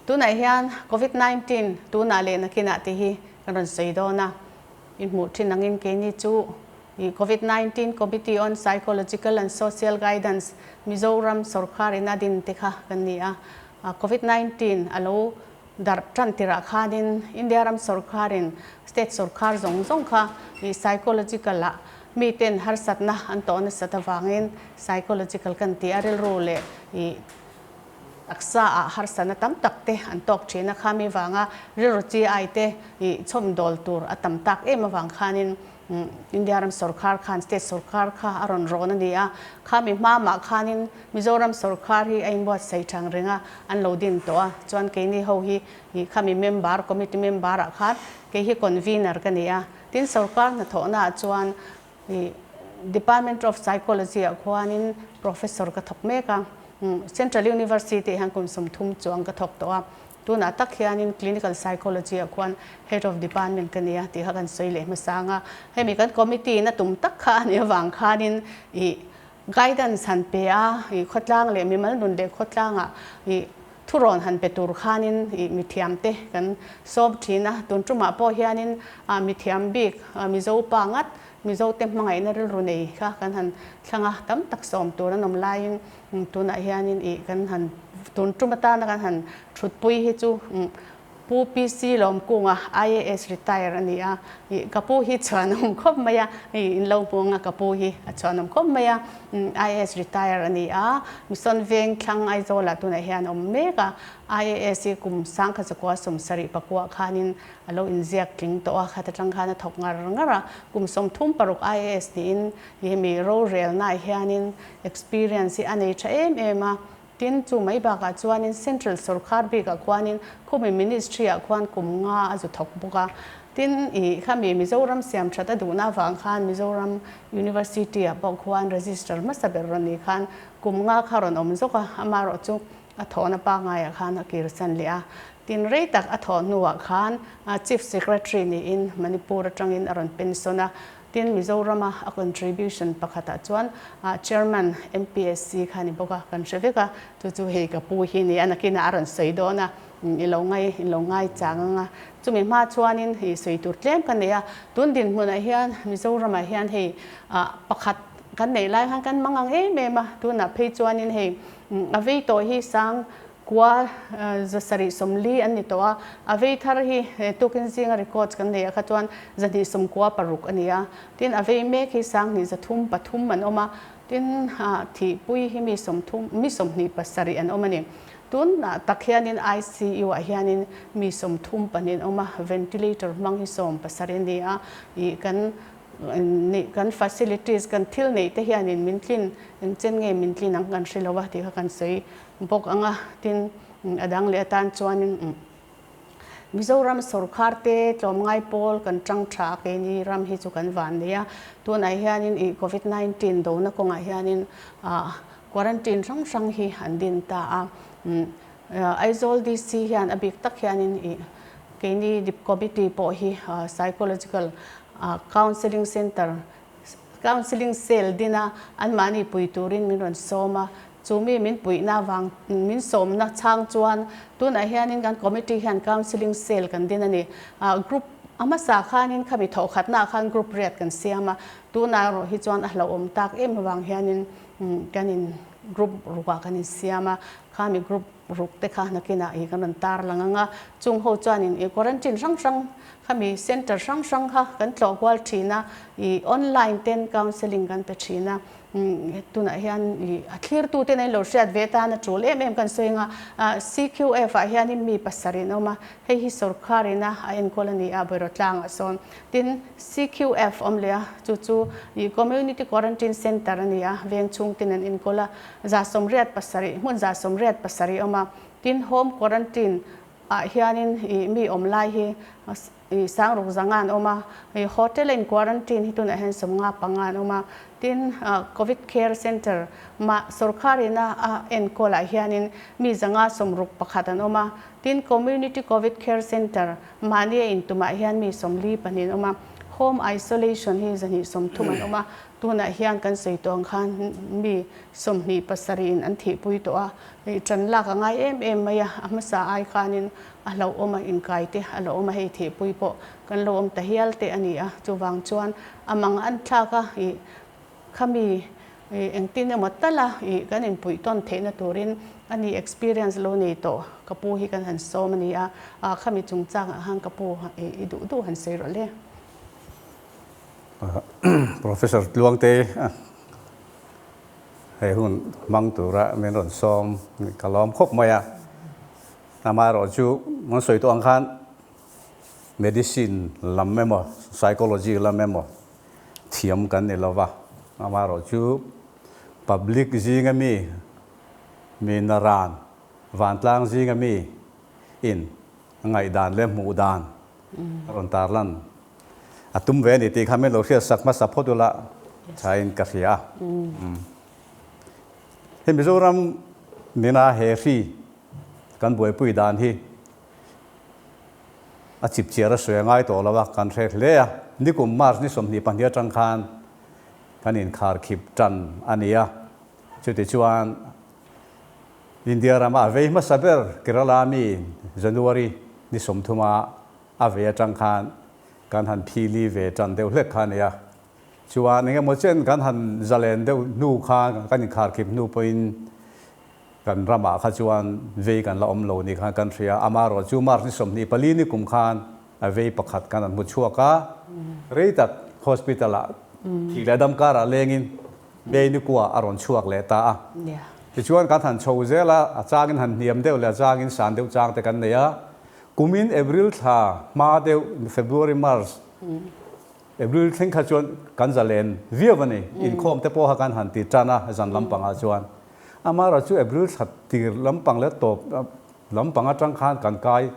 Tunah hian Covid 19 tunah leh nakinah tih hi kan rawn sawi dawn a, i hmuh thin angin keini chu i Covid 19 Committee on Psychological and Social Guidance Mizoram sawrkharin a din te kha kan ni a. Covid 19 a lo darh tan tirah khanin India ram sawrkharin state sawrkhar zawng zawng kha i psychological ah miten harsatna an tawh nasat avangin psychological kan tih a rilru leh i Taksa ah harsatna tam tak te an tawk thin a, khami vanga rilru chi ai te ih chhawm dawl tur a tam tak em avang khanin India ram sorkar khan state sorkar kha a rawn rawn a ni a, khami hma mah khanin Mizoram sorkar hi a inbuatsaih thang reng a, an lo din tawh a, chuan keini ho hi ih khami member committee member ah khan kei hi convener ka ni a, tin sorkar hnathawhna ah chuan I Department of Psychology ah khuanin Professor ka thawk mek a, Central University ah hian kum 30 chuang ka thawk tawh a, tunah tak hianin Clinical Psychology ah khuan Head of Department ka ni a tih kha kan sawi leh hmasa ang a. Hemi kan committee in a tum tak kha a nih avang khanin i guidance han pe a, i khawtlang leh mimal nun leh khawtlangah i Thurawn han pe tur khanin ih mithiamte kan sawm thin a, tun tumah pawh hianin ah mithiam bik Mizo pa ngat, Mizote hmangaihna rilru nei kha kan han thlang a, tam tak sawm tur an awm laiin tunah hianin ih kan han tun tum atana kan han thutpui hi chu Pu PC Lawmkunga, IAS retire a ni a, ih ka pu hi chhuanawm khawp mai a, ih in lo hmu anga ka pu hi a chhuanawm khawp mai a, IAS retire a ni a, Mission Veng thlang Aizawlah tunah hian a awm mek a, IAS hi kum 1974 khanin a lo inziak tling tawh a, khat atang khan a thawk ngar ngar a, kum 36 IAS niin ih hemi rorelnaah hianin experience hi a nei tha em em a. Tin, chu mai bakah chuanin Central sawrkar bikah khuanin khumi Ministry-ah khuan kum nga a zu thawk bawk a. Tin, ih khami Mizoram siam that a duhna avang khan Mizoram University-ah pawh khuan register hmasa ber rawn nih khan kum nga kha rawn awm zawk a, amaherawh chu a thawhna pangaiah khan a kirsan leh a. Tin, rei tak a thawh hnuah khan Chief Secretary niin Manipur atangin a rawn pension a. Tin, Mizorama a contribution pakhatah chuan Chairman MPSC kha a ni bawk a, kan hre vek a, chu chu hei ka pu hi ni a, nakinah a rawn sawi dawn a, i lo ngai i lo ngai chang ang a. Chumi hma chuanin hei sawi tur tlem ka nei a, tun dinhmunah hian Mizoramah hian hei pakhat kan neih lai khan kan mang ang em em a, tunah phei chuanin hei a vei tawh hi sang Kua 740 an ni tawh a, a vei thar hi tukin zinga records kan nei ah kha chuan 296 a ni a, tin a vei mek hi 2303 an awm a, tin thihpui hi mi 30 mi 27 an awm a ni. Tunah tak hianin ICU ah hianin mi 32 an awm a, ventilator hmang hi 17 a ni a, ih kan kan facilities kan thil neih te hianin min tlin engchen nge min tlin ang kan hre lo a tih kha kan sawi bawk ang a, tin a dang leh atan chuanin Mizoram sawrkhar te tlawmngai pawl kan tang tha a, keini ram hi chu kan van nei a, tunah hianin ih covid 19 dona kawngah hianin quarantine hrang hrang hi an din ta a, Aizawl DC hian a bik tak hianin ih keini dip committee pawh hi psychological counselling centre counselling cell dina anmahni pui turin min rawn sawm a. Chu mi min puihna vang min sawmna chhang chuan tunah hianin kan committee hian counselling cell kan din a ni. Group a hmasa khanin khami thawhkhatnaah khan group riat kan siam a, tunah erawh hi chuan a hlauhawm tak em avang hianin kan in group rukah kan insiam a, khami group ruk te kha nakinah ih kan rawn tar lang ang a, chung ho chuanin ih quarantine hrang hrang khami centre hrang hrang kha kan tlawh kual thin a, ih online ten counselling kan pe thin a. Tunah hian a thlirtu ten an lo hriat ve tan a tul em em kan sawi ang a, CQF ah hianin mi pasarih an awm a, hei hi sorkharin a a enkawl a ni a, Bawihraw tlangah sawn. Tin, CQF awm leh a, chu chu Community Quarantine Centre a ni a, veng chhung ten an enkawl a, 87, hmun 87 a awm a. Tin, Home Quarantine ah hianin mi awm lai hi Ih sangruk zanga an awm a, ih hotel a in quarantine hi tunah hian 55 an awm a, tin covid care centre mah sorkar in a a enkawl ah hianin mi 161 an awm a, tin community covid care centre mahni a intum ah hian mi 42 an awm a. Home isolation hi 230 an awm a, tunah hian kan sawi tawh ang khan mi 27 in an thihpui tawh a, ih tan lak a ngai em em mai a, a hmasa ai khanin a hlauhawm a, inkai te a lo awm a, hei thihpui pawh kan lo awm ta hial te a ni a, chuvang chuan a mang an thlak a, ih Khami engtin emaw tala ih kan inpuih tawn theihna turin a ni experience lo nei tawh ka pu hi kan han sawm a ni a, khami chungchangah khan ka pu i duh duh han sawi rawh le. Professor Tluangte he hun hmang tura min rawn sawm ka lawm khawp mai a, amaherawhchu an sawi tawh ang khan medicine lam emaw psychology lam emaw thiam kan ni lova, amaherawhchu public zinga mi, mi naran, vantlang zinga mi in ngaihdan leh hmuh dan a rawn tarlan a tum ve a ni tih kha min lo hriat sak hmasa phawt ula thain ka hria a. Hei Mizoram nena he hri kan buaipui dan hi A chip chiar a sawi a ngai tawh lo a, kan hre hle a. Nikum March ni 22 atang khan kan inkhar khip tan a ni a. Chutichuan India rama a vei hmasa ber Kerala mi January ni 30 a a vei atang khan kan han phili ve tan deuh hlek kha a ni a. Chuan engemaw chen kan han zalen deuh hnu khan kan inkhar khip hnu pawhin Kan ramah kha chuan vei kan la awm lo ni khan kan hria. Amaherawhchu March ni 24 ni kum khan a vei pakhat kan an hmu chhuak a, rei tak hospital ah thih leh dam karah lengin May ni kua a rawn chhuak leh ta a. Tichuan kan han chho zel a, a changin han hniam deuh leh a changin san deuh chang te kan nei a. Kumin April thla hma deuh February, March, April thleng kha chuan kan zalen viau a ni. Inkhawm te pawh kha kan han ti tan a zan lampangah chuan. Amara chu April thla tir lampang leh tawp lampang atang khan kan kai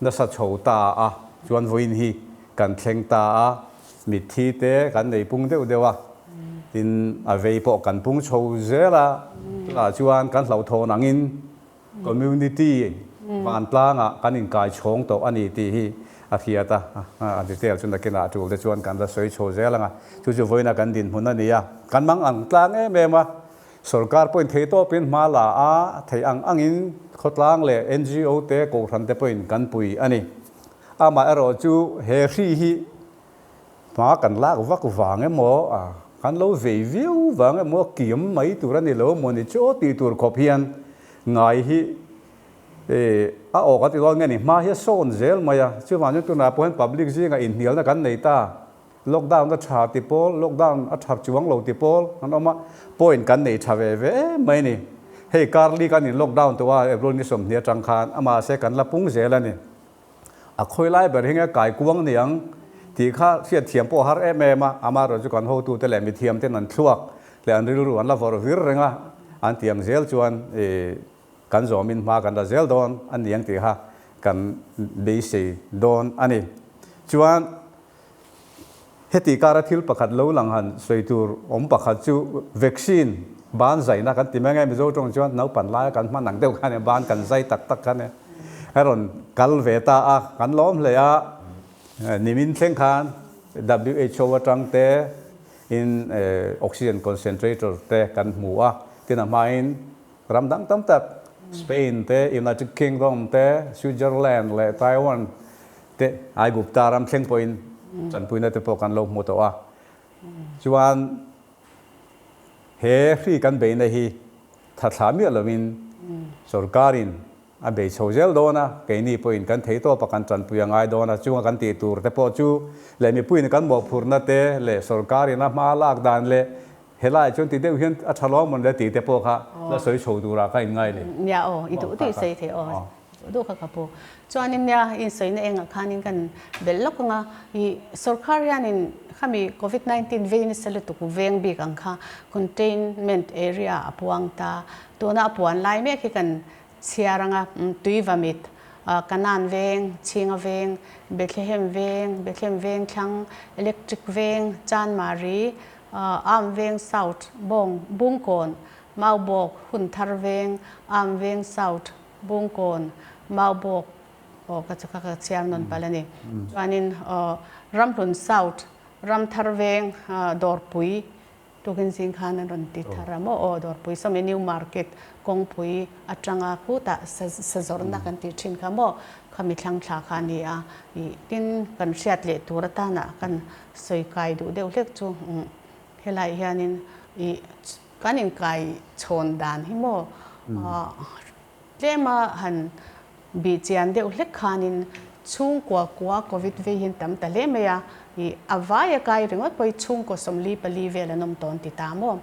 nasa chho ta a, chuan vawiin hi kan thleng ta a, mitthi te kan nei pung deuh deuh a, tin a vei pawh kan pung chho zel a, tunah chuan kan hlauhthawn angin Community vantlangah kan inkai chhawng tawh a ni tih hi a hriat a, a detail chu nakinah a tul te chuan kan la sawi chho zel ang a, chu chu vawiina kan dinhmun a ni a, kan mang ang tlang em em a, sorkar pawhin thei tawpin hma la a, thei ang angin khawtlang leh NGO te kohhran te pawhin kan pui a ni. Amaherawh chu he hri hi Hma kan lak vak vang emaw, kan lo vei viau vang emaw kiam mai tur a ni lo maw ni chu tih tur khawp hian ngai hi a awk a ti dawn nge ni, hma hi a sawn zel mai a, chuvang chuan tunah pawh hian public zingah inhnialna kan nei ta, lockdown a tha ti pawl, lockdown a tha chuang lo ti pawl an awm a, point kan nei tha ve ve em mai ni. Hei karli kan in lockdown tawh a, April ni 20 atang khan, amahse kan la pung zel a ni. A khawi lai ber hi nge kai kuang niang tih kha hriat thiam pawh a har em em a, amaherawh chu kan hotute leh mithiam ten an thluak leh an rilru an la vawrh vir reng a, an tiang zel chuan ih kan zawmin hma kan la zel dawn a niang tih kha kan beisei dawn a ni. Chuan Heti kara thil pakhat lo lang han sawi tur awm pakhat chu vaccine ban zaina kan ti mai nge Mizo tawng chuan naupan laia kan hman ang deuh khan e ban kan zai tak tak khan e a rawn kal ve ta a kan lawm hle a nimin thleng khan WHO atang te in oxygen concentrator te kan hmu a tin a hmain ram dang tam tak Spain te United Kingdom te Switzerland leh Taiwan Te Aigupta ram thleng pawhin tanpuina te pawh kan lo hmu tawh a. Chuan he hri kan beihna hi thathla miah lovin sorkarin a bei chho zel dawn a, keini pawhin kan thei tawp a kan tanpui a ngai dawn a, chunga kan tih tur te pawh chu leh mipuiin kan mawhphurhna te leh sorkarin a hma lak dan leh helaiah chuan ti deuh hian a tha lawm mawn le tih te pawh kha la sawi chho turah ka inngai ni. Nia aw, i duh duh i sawi thei aw. Duh kha ka pu. Chuanin nia insawina engah khanin kan belh lawk ang a, ih sorkar hianin khami covid 19 vei nasa lutuk veng bik ang kha containment area a puang ta. Tuna a puan lai mek hi kan chhiar ang a, Tuivamit, Kanan veng, Chhinga veng, Bethlehem veng, Bethlehem veng thlang, Electric veng, Chanmari, Arm veng South, Bawng, Bungkawn, Maubawk, Hunthar veng, Arm veng South, Bungkawn, Maubawk aw ka chu kha ka chhiar nawn palh a ni. Chuanin aw Ramhlun South, Ramthar veng Dawrpui tukin zing khan an rawn ti thar a maw aw Dawrpui sawmi New Market kawngpui atanga khutah sa zawrhna kan tih thin kha maw khami thlang thla kha a ni a ih tin kan hriat leh tur atana kan sawi kai duh deuh hlek chu helai hianin ih kan inkai chhawn dan hi maw Tlema han bih chian deuh hlek khanin chhungkua kua Covid vei hian tam ta hle mai a, ih a vai a kai ringawt pawh hi chhungkaw 44 vel an awm tawn ti ta maw?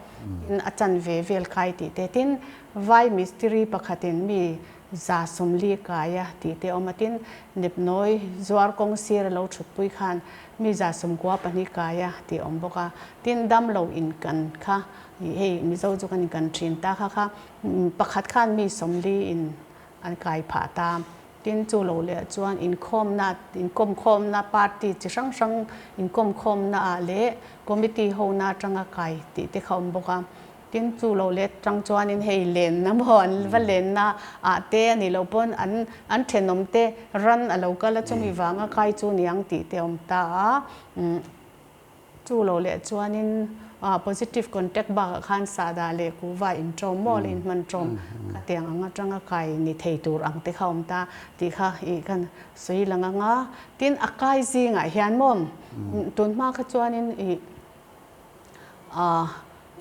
Tin a chanve vel kai tih te, tin vai mistiri pakhatin mi 140 kai a tih te awm a, tin nepnawi zuar kawng sir a lo thutpui khan mi 94 kai a tih a awm bawk a, tin damlo inkan kha ih hei Mizo chu kan inkan thin ta kha kha Pakhat khan mi 40 in an kai phah ta. Tin chu lo leh chuan inkhawmna, inkawmkhawmna party chi hrang hrang inkawmkhawmna ah leh committee ho na atanga kai tih te kha awm bawk a. Tin chu lo leh atang chuanin hei lenna maw an va lenna ah te a nih loh pawn an an thenawm te ran a lo kal a chumi vanga kai chu niang tih te a awm ta a. Chu lo leh chuanin positive contact bakah khan sahdah leh kuhva inṭawm maw leh inhman ṭawm kha tiang ang aṭanga kai ni thei tur ang te kha awm ta tih kha ih kan sawi lang ang a. Tin, a kai zingah hian maw tun hma kha chuanin ih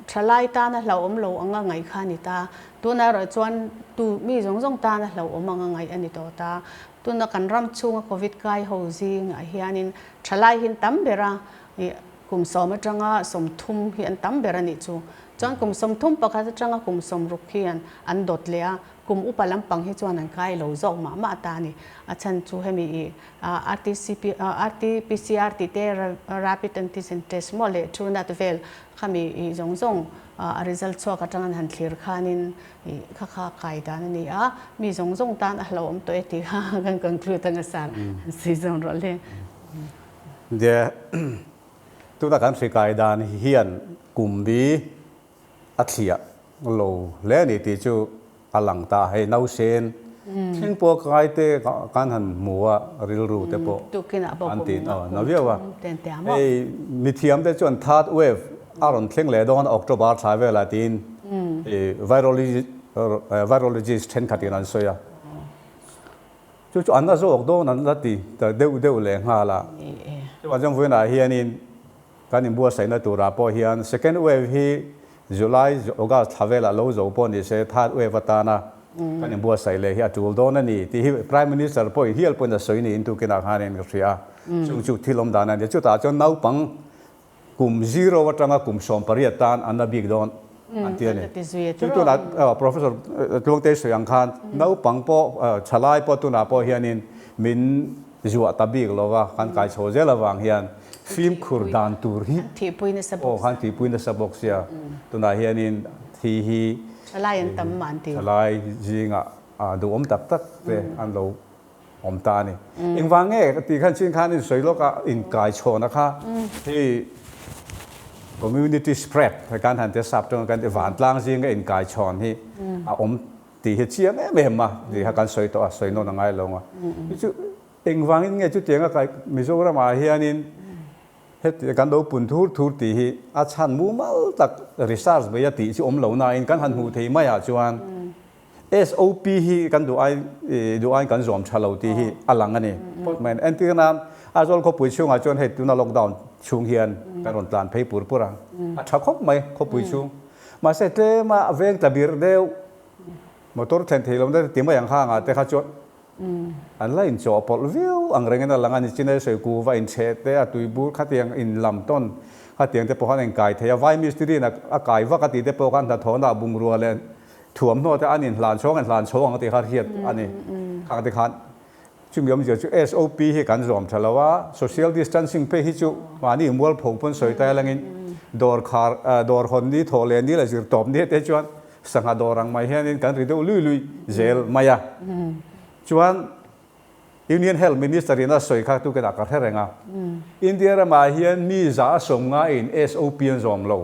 Thalai tana hlauhawm lo anga ngaih kha a ni ta. Tunah erawh chuan tu mi zawng zawng tana hlauhawm anga ngaih a ni tawh ta. Tuna kan ram chhunga Covid kai ho zingah hianin thalai hi an tam ber a, ih kum 10 atanga 30 hi an tam ber a nih chu. Chuan kum 31 atanga kum 60 hi an dawt leh a, kum upa lampang hi chuan an kai lo zawk mah mah ta a ni. A chhan chu hemi ih RTCP, RTPCR tih te Rapid Antigen Test maw leh Truenat vel Khami ih zawng zawng a result chhuak atang an han thlir khanin ih kha kha kai dan a ni a, mi zawng zawng tan a hlauhawm tawh e tih kha kan conclude anga sar han sawi zawn rawh le. Nia, tuna kan hri kai dan hian kum bi a thliah lo hle a ni tih chu a lang ta. Hei nausen thing pawh kai te kan han hmu a, rilru te pawh an ti na viau a. Hei mithiam te chuan third wave a rawn thleng leh dawn October thla velah tiin virologist thenkhatin an sawi a. Chu chu an la zawk dawn an la ti ta deuh deuh leh nghal a. Chuvang chuan vawiinah hianin Kan inbuatsaihna turah pawh hian second wave hi July, August thla velah lo zo pawh ni se third wave atana kan inbuatsaih leh hi a tul dawn a ni tih hi Prime Minister pawhin hial pawhin a sawi niin tukinah khanin ka hria a. Chung chu thil awm dan a ni. Chutah chuan naupang kum zero atanga kum 18 tan an la bik dawn an ti a ni. Chu tunah Professor Tluangtei sawi ang khan naupang pawh thalai pawh tunah pawh hianin min Zuah ta bik lo va, kan kai chho zel avang hian fimkhur dan tur hi aw khan thihpui nasa bawk sia, tunah hianin thi hi Thalai an tam mah an ti. Thalai zingah duhawm tak tak te an lo awm ta a ni. Engvang nge ka tih khan chin khan in sawi lawk a, inkai chhawna kha hei community spread kan han tia sap tawng kan ti vantlang zinga inkai chhawn hi a awm Tih hi chiang em em a, tih kha kan sawi tawh a, sawi nawn a ngai lo ang a. Chu chu engvangin nge chutianga kai Mizoramah hianin heti kan lo pun thur thur tih hi a chhan mumal tak research bei a tih chu awm lo nain kan han hmuh thei maiah chuan SOP hi kan duh ai duh aiin kan zawm tha lo tih hi a lang a ni. Entir nan Aizawl khawpui chhungah chuan hei tuna lockdown chhung hian kan rawn tlan phei pur pur a, a tha khawp mai khawpui chhung. Mahse tlema a veng tla bir deuh motor thlen thei lohna te ti mai ang kha angah te kha chuan an la inchawhpawlh viau ang rengin a lang a ni. Chinai sawi kuva inchheh te a tuibur khatiang inlam tawn khatiang te pawh khan a inkai thei a, vai mistiri in a kai vak a tih te pawh khan hnathawhna ah bungrua leh thuamhnaw te an inhlan chhawng a inhlan chho ang tih kha hriat a ni. Khang te khan Chumi awmzia chu SOP hi kan zawm tha lo a, social distancing phei hi chu mahni mualpho pawn sawi ta elangin dawr khar dawr hawn ni thawh leh ni leh zir tawp ni te chuan sangha dawr ang mai hianin kan ri deuh lui lui zel mai a. Chuan Union Health Minister in a sawi kha tukinah ka hre reng a, India ramah hian mi 150 in SOP an zawm lo,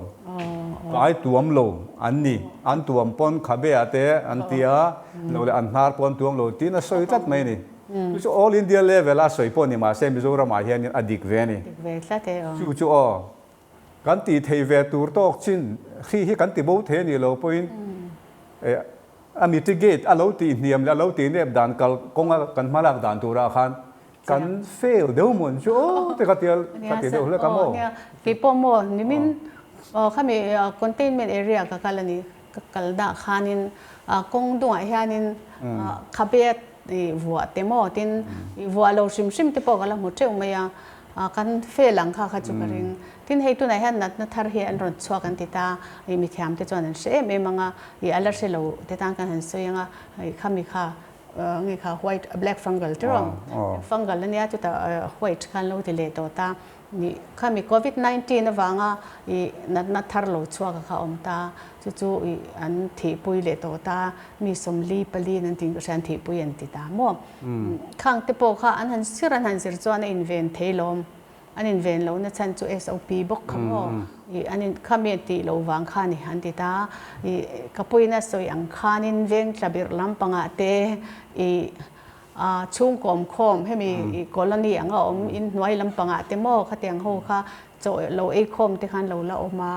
kai tuam lo an ni, an tuam pawn khabe ah te an ti a, lo leh an hnar pawn tuam lo tiin a sawi tlat mai a ni. Chu chu All India level a sawi pawh ni mahse Mizoram ah hianin a dik ve a ni. Dik ve tlat e aw. Chu chu aw. Kan tih thei ve tur tawk chin hri hi kan ti bo thei a nih loh pawhin a mitigate a lo tih hniam leh a lo tih nep dan kal kawnga kan hma lak dan turah khan kan fail deuh mawn chu aw te ka tia ka ti deuh hlek a maw? Nia, keipawh maw nimin aw khami containment area ka kal a ni ka kal dah khanin kawng dungah hianin khabe i vuah te maw tin i vuah lo hrim hrim te pawh ka la hmu teuh mai a, kan fail ang kha kha chu ka ring. Tin hei tunah hian natna thar hi an rawn chhuak an ti ta, i mithiam te chuan an hre em em ang a, i a la hre lo te tan kan han sawi ang a, i khami kha nge kha white black fungal te rawng fungal ania chutah white khan lo ti leh tawh ta. Nih khami covid 19 avanga i natna thar lo chhuak a kha awm ta, chu chu i an thihpui leh tawh ta, mi 44 in an tih ka hria an thihpui an ti ta maw? Khang te pawh kha an han sir an han zir chuan a inven thei lawm, an inven lohna chhan chu SOP bawk kha maw? I an in khami an tih loh vang kha a ni an ti ta, i ka puina sawi ang khanin veng tla birh lampangah te i A chhungkaw awmkhawm hemi colony anga awm in hnuai lampangah te maw khatiang ho kha chaw lo ei khawm te khan lo la awm a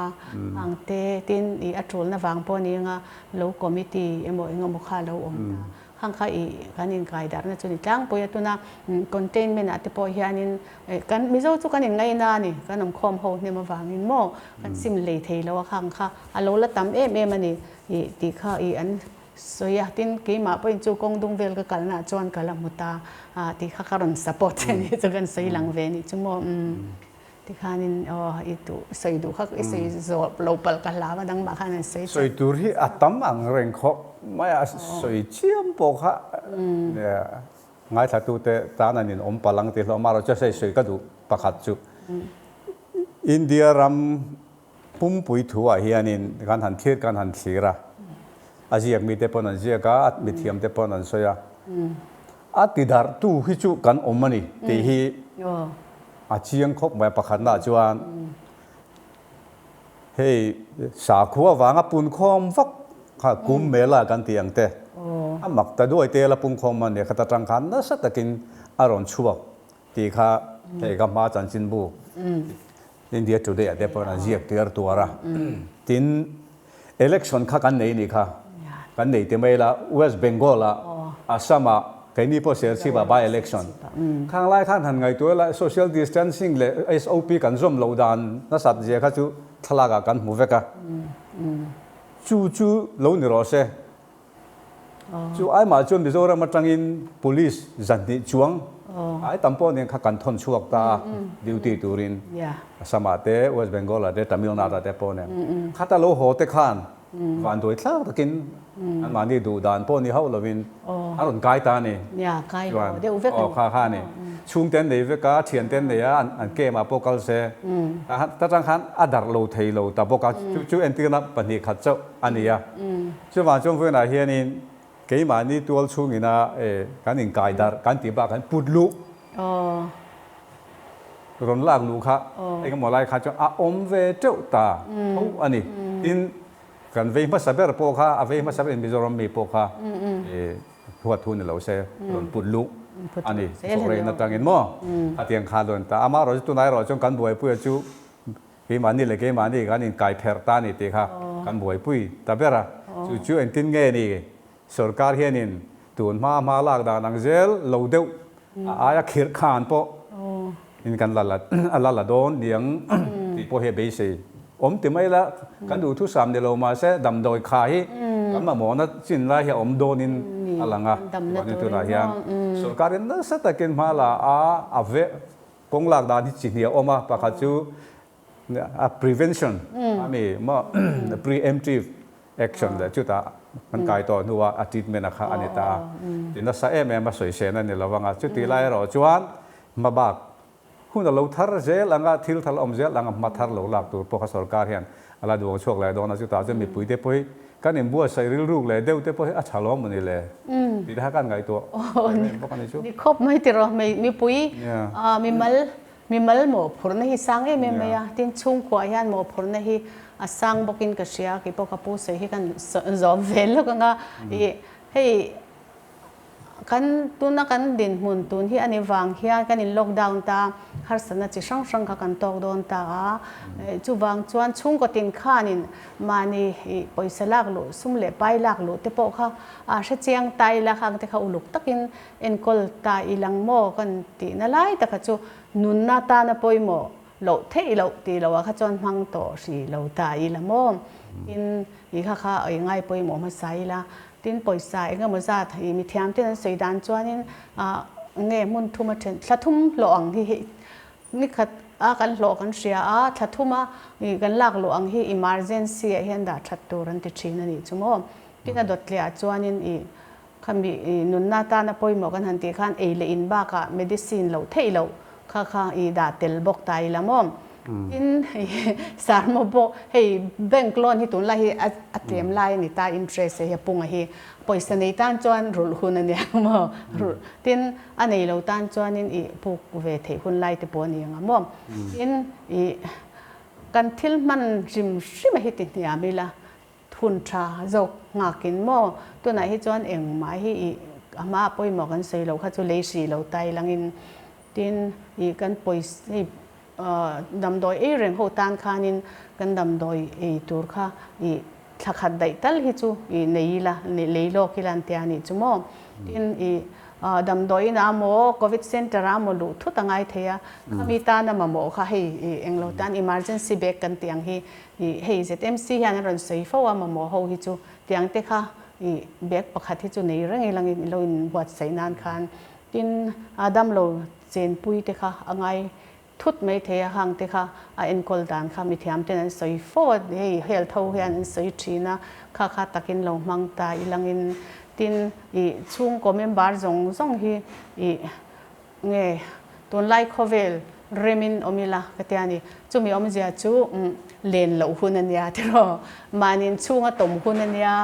ang te tin ih a tulna vang pawh ni anga lo committee emaw eng emaw kha lo awm ta khang kha ih kan inkai darhna chu ni tlangpui a tuna containment ah te pawh hianin kan Mizo chu kan inngaina a ni kan awmkhawm ho hnem avangin maw kan sim lei thei lo a khang kha a lo la tam em em a ni ih tih kha ih an Sawi a, tin keimah pawhin chu kawng dung vel ka kalnaah chuan ka la hmu ta a tih kha ka rawn support che nih chu kan sawi lang ve nih chu maw umm tikhanin aw i duh sawi duh kha i sawi zawh lo palh ka hlau a dangmah khan an sawi Sawi tur hi a tam ang reng khawp mai a, sawi chiam pawh kha ngaithlatute tan an inawm palh ang tih hlawm amaherawhchu sawi sawi ka duh pakhat chu India ram Pumpui thuah hianin kan han thlir kan han thlir a, a ziak mite pawn an ziak a, a mithiamte pawn an sawi a, a tidarhtu hi chu kan awm a ni tih hi a chiang khawp mai a. Pakhatnaah chuan hei sakhua vanga punkhawm vak kha kum mela kan tih ang te, a mak ta duai te la punkhawm a nia kha ta tang khan nasa takin a rawn chhuak tih kha hei ka hma chanchinbu India Today ah te pawh an ziak tuar tuar a. Tin, election kha kan nei nih kha. Kan nei ti mai la, West Bengal ah, Assam ah, keini pawh Serchhip ah by election. Khang lai khan han ngaihtuah ila social distancing leh SOP kan zawm loh dan nasat zia kha chu thlalak ah kan hmu vek a. Chu chu lo ni rawh se. Chu aimah chuan Mizoram atangin Police 200 chuang ai tam pawh nen kha kan thawn chhuak ta a, duty turin Assam ah te, West Bengal ah te, Tamil Nadu ah te pawh nen. Khata lo haw te khan vanduai thlak takin anmahni duh dan pawh ni hauh lovin an rawn kai ta a ni. Chuan aw kha kha a ni. Chhungte an nei vek a, thiante an nei a, an camp ah pawh kal se. Ta tang khan a darh lo thei lo ta bawk a, chu chu entirna 2 khat chauh a ni a. Chuvang chuan vawiinah hianin keimahni tual chhungina kan inkai darh kan tih bakah hian put luh rawn lak luh kha engemaw lai kha chuan a awm ve teuh ta tho a ni. Tin, kan vei hmasa ber pawh kha a vei hmasa berin Mizoram mi pawh kha huat thu ni lo se rawn put luh a ni. Foreign atangin maw khatiang khan rawn ta. Amaherawhchu tunah erawh chuan kan buaipuia chu Keimahni leh keimahni kan inkai pherh ta a ni tih kha kan buaipui ta ber a. Chu chu engtin nge ni sorkar hianin tun hma hma lak dan ang zel lo deuh a aia khirh khan pawh in kan la la a la la dawn niang tih pawh hi a beisei awm ti mai la. Kan duhthusam ni lo mahse damdawi kha hi kan mamawhna chin lai hi a awm dawnin a lang a. Chuanin tunah hian sorkarin nasa takin hma la a a ve Kawng lak dan hi chi hnih a awm a, pakhat chu a prevention a ni maw, pre-emptive action leh chutah kan kai tawh hnuah a treatment a kha a ni ta a, ti nasa em em a sawisên a ni lo ang a, chuti lai erawh chuan hmabak hun a lo thar zel ang a, thil thar awm zel ang a, hma thar lo lak tur pawh kha sorkar hian a la duang chhuak leh dawn a, chutah chuan mipuite pawh hi kan inbuatsaih rilruk leh deuh te pawh hi a tha lawm maw ni le tih te kha kan ngaihtuah em em bawk a ni chu. Ni khawp mai tiraw mipui mimal mimal mawhphurhna hi sang em em mai a, tin chhungkhuah hian mawhphurhna hi a sang bawkin ka hria, keipawh ka pu sawi hi kan zawm ve lawk ang a, ih hei. Kan tuna kan dinhmun tun hi a ni vang hian kan in lockdown ta, harsatna chi hrang hrang kha kan tawk dawn ta a. Chuvang chuan chhungkaw tin khanin mahni pawisa lak luh, sum leh pai lak luh te pawh kha a hre chiang ta ila khang te kha uluk takin enkawl ta ilang maw kan tihna lai taka chu nunna tana pawimawh loh theih loh tih loh ah kha chuan hmang tawh hrih lo ta ila maw? Tin, i kha kha i ngai pawimawh hmasa ila. Tin, pawisa eng emaw zat i mithiam ten an sawi dan chuanin ah nge hmun thum a then thla thum hlawh ang hi hi ni khat a kan hlawh kan hria a, thla thum a i kan lak luh ang hi emergency ah hian dah that tur an ti thin a nih chu maw? Tin, a dawt tliah chuanin i Khami i nunna tana pawimawh kan han tih khan ei leh in bakah medicine loh theih loh kha kha i dah tel bawk ta ila maw? Tin, sarmaw pawh hei bank loan hi tunlai hi a tlem lai a ni ta, interest hei a punga hi pawisa nei tan chuan rulh hun a nia maw? Rulh tin a nei lo tan chuanin i puk ve theih hun lai te pawh a ni ang a maw? Tin, i kan thil hman hrim hrim a hi ti hniam ila Hun tha zawk nghakin maw? Tunah hi chuan engmah hi i a hma pawimawh kan sawi loh kha chu lei hrih lo tai langin tin i kan pawisa hei damdawi ei reng ho tan khanin kan damdawi ei tur kha i thla khat daih tal hi chu i nei ila lei lawk ila an tia nih chu maw? Tin i damdawi inah maw covid center ah maw luh thut a ngai thei a, khami tana mamawh kha hei i englo tan emergency bag kan tih ang hi Ih hei ZMC hian a rawn sawi fo a mamawh ho hi chu tiang te kha ih bag pakhat hi chu nei reng ila ngin ilo in buatsaih nan khan tin a damlo chenpui te kha a ngai thut mai thei a hang te kha a enkawl dan kha mithiam ten an sawi fo a hei health ho hian an sawi thin a kha kha takin lo hmang ta ila ngin tin ih chhungkaw member zawng zawng hi ih Nge tunlai khawvel remin awm ila ka tia ni. Chumi awmzia chu len loh hun a nia tiraw. Mahni inchhunga tawm hun a nia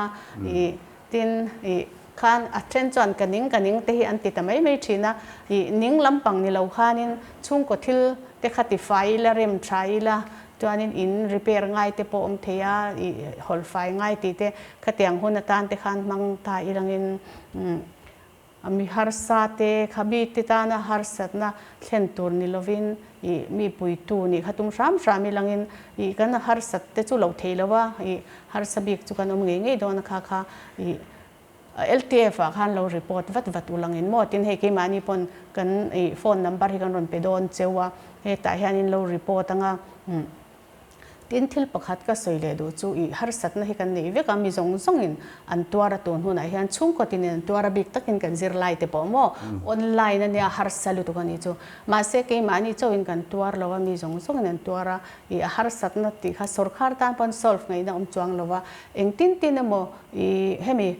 ih tin ih khan a then chuan ka ning ka ning te hi an ti ta mai mai thin a. Ih ning lampang ni lo khanin chhungkaw thil te kha ti fai ila rem tha ila chuanin in repair ngai te pawh awm thei a ih hawlfai ngai tih te khatiang hun atan te khan hmang ta ilangin A mi harsa te kha mi te tana harsatna thlen tur ni lovin ih mi puitu nih kha tum hram hram ilangin ih kan harsat te chu lo thei lo a, ih harsa bik chu kan awm ngei ngei dawn a kha kha ih LTF ah khan lo report vat vat ulangin maw tin hei keimahni pawn kan ih phone number hi kan rawn pe dawn cheu a, hetah hianin lo report anga. Tin, thil pakhat ka sawi leh duh chu ih harsatna hi kan neih vek a, mi zawng zawngin an tuar a tun hunah hian chhungkaw tinin an tuar a bik takin kan zirlai te pawh maw online a nia harsa lutuk a nih chu. Mahse, keimahni chauhin kan tuar lo a, mi zawng zawngin an tuar a, ih a harsatna tih kha sawrkhar tan pawn solve ngaihna awm chuang lo va, engtin tin emaw ih hemi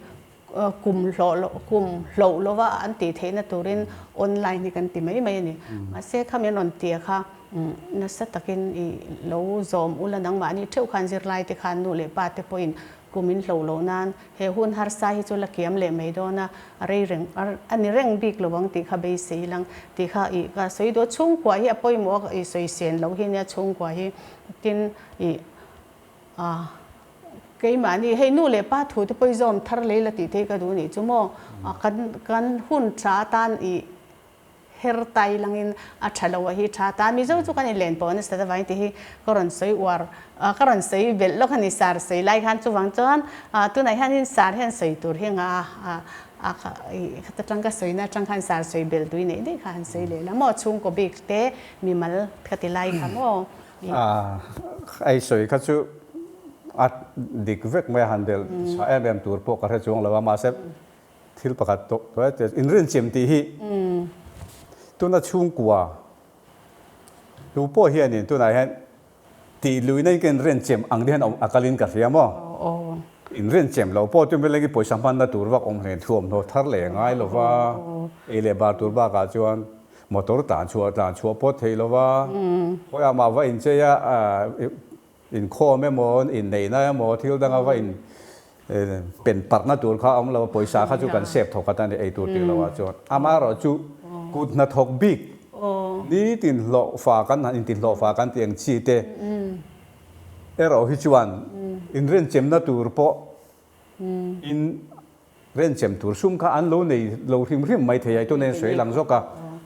kum hlawh loh kum hloh lova an tih theihna turin online hi kan ti mai mai a ni. Mahse khami an rawn tia kha nasa takin i lo zawm ula nangmahni theuh khan zirlai te khan nu leh pa te pawhin kum in hloh loh nan he hun harsa hi chu la kiam leh mai dawn a, a rei reng a ni reng bik lo ang tih kha beisei lang tih kha i ka sawi duh a. Chhungkua hi a pawimawh a i sawi sen loh hi nia chhungkua hi tin i A, keimahni hei nu leh pa thu te pawh i zawm thar lei la tih te hi ka duh nih chu maw? A, kan kan hun tha atan i her tai langin a tha lo a hi tha atan Mizo chu kan inlen pawh nasa ta vangin tih hi ka rawn sawi uar a, ka rawn sawi belh lawk a ni sar sawi lai khan chuvang chuan a tunah hianin sar hian sawi tur hi nga a a kha i khata tang ka sawina atang khan sar sawi belh tui neih daih kha han sawi leh la maw chhungkaw bik te mimal ka ti lai kha maw? Ei sawi kha chu a dik vek mai a, han belh tha em em tur pawh ka hre chuang lo a, mahse thil pakhat tawh tawh e, inrinchem tih hi tuna chhungkua tu pawh hianin tunah hian tih luihna in ka inrinchem ang te hian a kalin ka hria maw? Inrinchem lo pawh chu milengin pawisa hmanna tur vak awm hlen thuamhnaw thar leh ngai lo va, ei leh bar tur bakah chuan Motor tlan chhuah tlan chhuah pawh thei lo va, khawiah mah va inchei a, inkhawm emaw, inneihna emaw, thil danga va in pen parhna tur kha a awm lo a, pawisa kha chu kan save thawk atan ei tur tih loah chuan. Amaherawh chu kut hnathawk bik, nitin hlawhfa kan han intihlawhfa kan tih ang chi te erawh hi chuan inrenchemna tur pawh in. Renchem tur sum kha an lo nei lo hrim hrim mai thei a, tuna in sawi lang zawk a,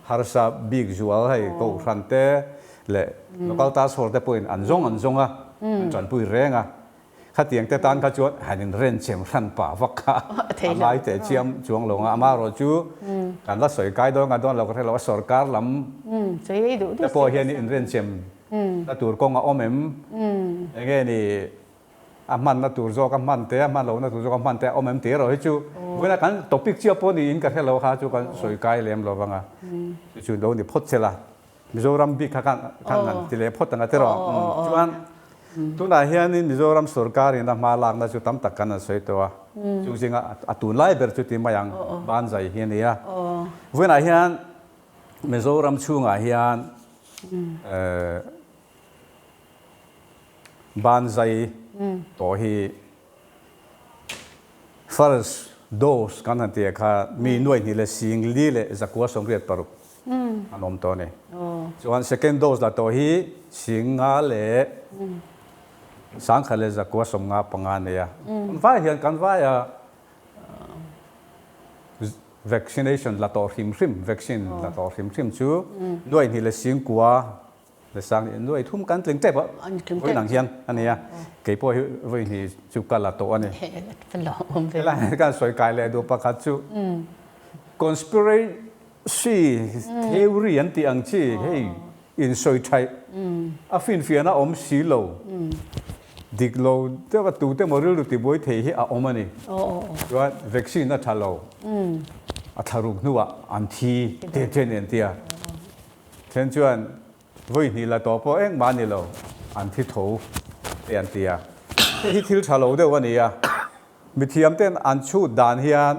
harsa bik zual hei kohhran te leh local task force te pawhin an zawng an zawng a, an tanpui reng a. Khatiang te tan kha chuan han in renchem hran pah vak kha a ngai teh chiam chuang lo ang a, amaherawh chu kan la sawi kai dawn nga dawn lo ka hre lo a, sorkar lam te pawh hian in renchem na tur kawng a awm em? Enge ni A hmanna tur zawk a hman te, a hman lohna tur zawk a hman te a awm em tih erawh hi chu vawiina kan topic chiah pawh niin ka hre lo kha chu kan sawi kai lem lo vang a, chu chu lo ni phawt se la. Mizoram bik kha khan han ti leh phawt ang a tiraw? Chuan tunah hianin Mizoram sorkarin a hma lakna chu tam tak kan han sawi tawh a, chung zinga a tunlai ber chu ti mai ang, Banzai hi a ni a. Vawiinah hian Mizoram chhungah hian Banzai tawh hi first dose kan han tih kha mi nuaih hnih leh sing li leh zakua 86 an awm tawh a ni. Chuan second dose la tawh hi sing nga leh sangkhat leh zakua 55 a nei a. Kan vai hian kan vai a vaccination la tawh hrim hrim vaccine la tawh hrim hrim chu nuaih hnih leh sing kua Lesang hi nuai thum kan tling tep a, vawiin ang hian a nia, kei pawh hi vawiin hi chu ka la tawh a ni. Helai hian kan sawi kai leh duh pakhat chu conspiracy theory an tih ang chi hei insawi thaih a finfiahna awm si lo, dik lo deuh a tute maw rilru tibuai thei hi a awm a ni. Chuan vaccine a tha lo, a thlaruk hnuah an thi te te nen tia. Then chuan vawi hnih la tawh pawh engmah a ni lo, an thi tho te an ti a. Hei hi thil tha lo deuh a ni a, mithiam ten an chhut dan hian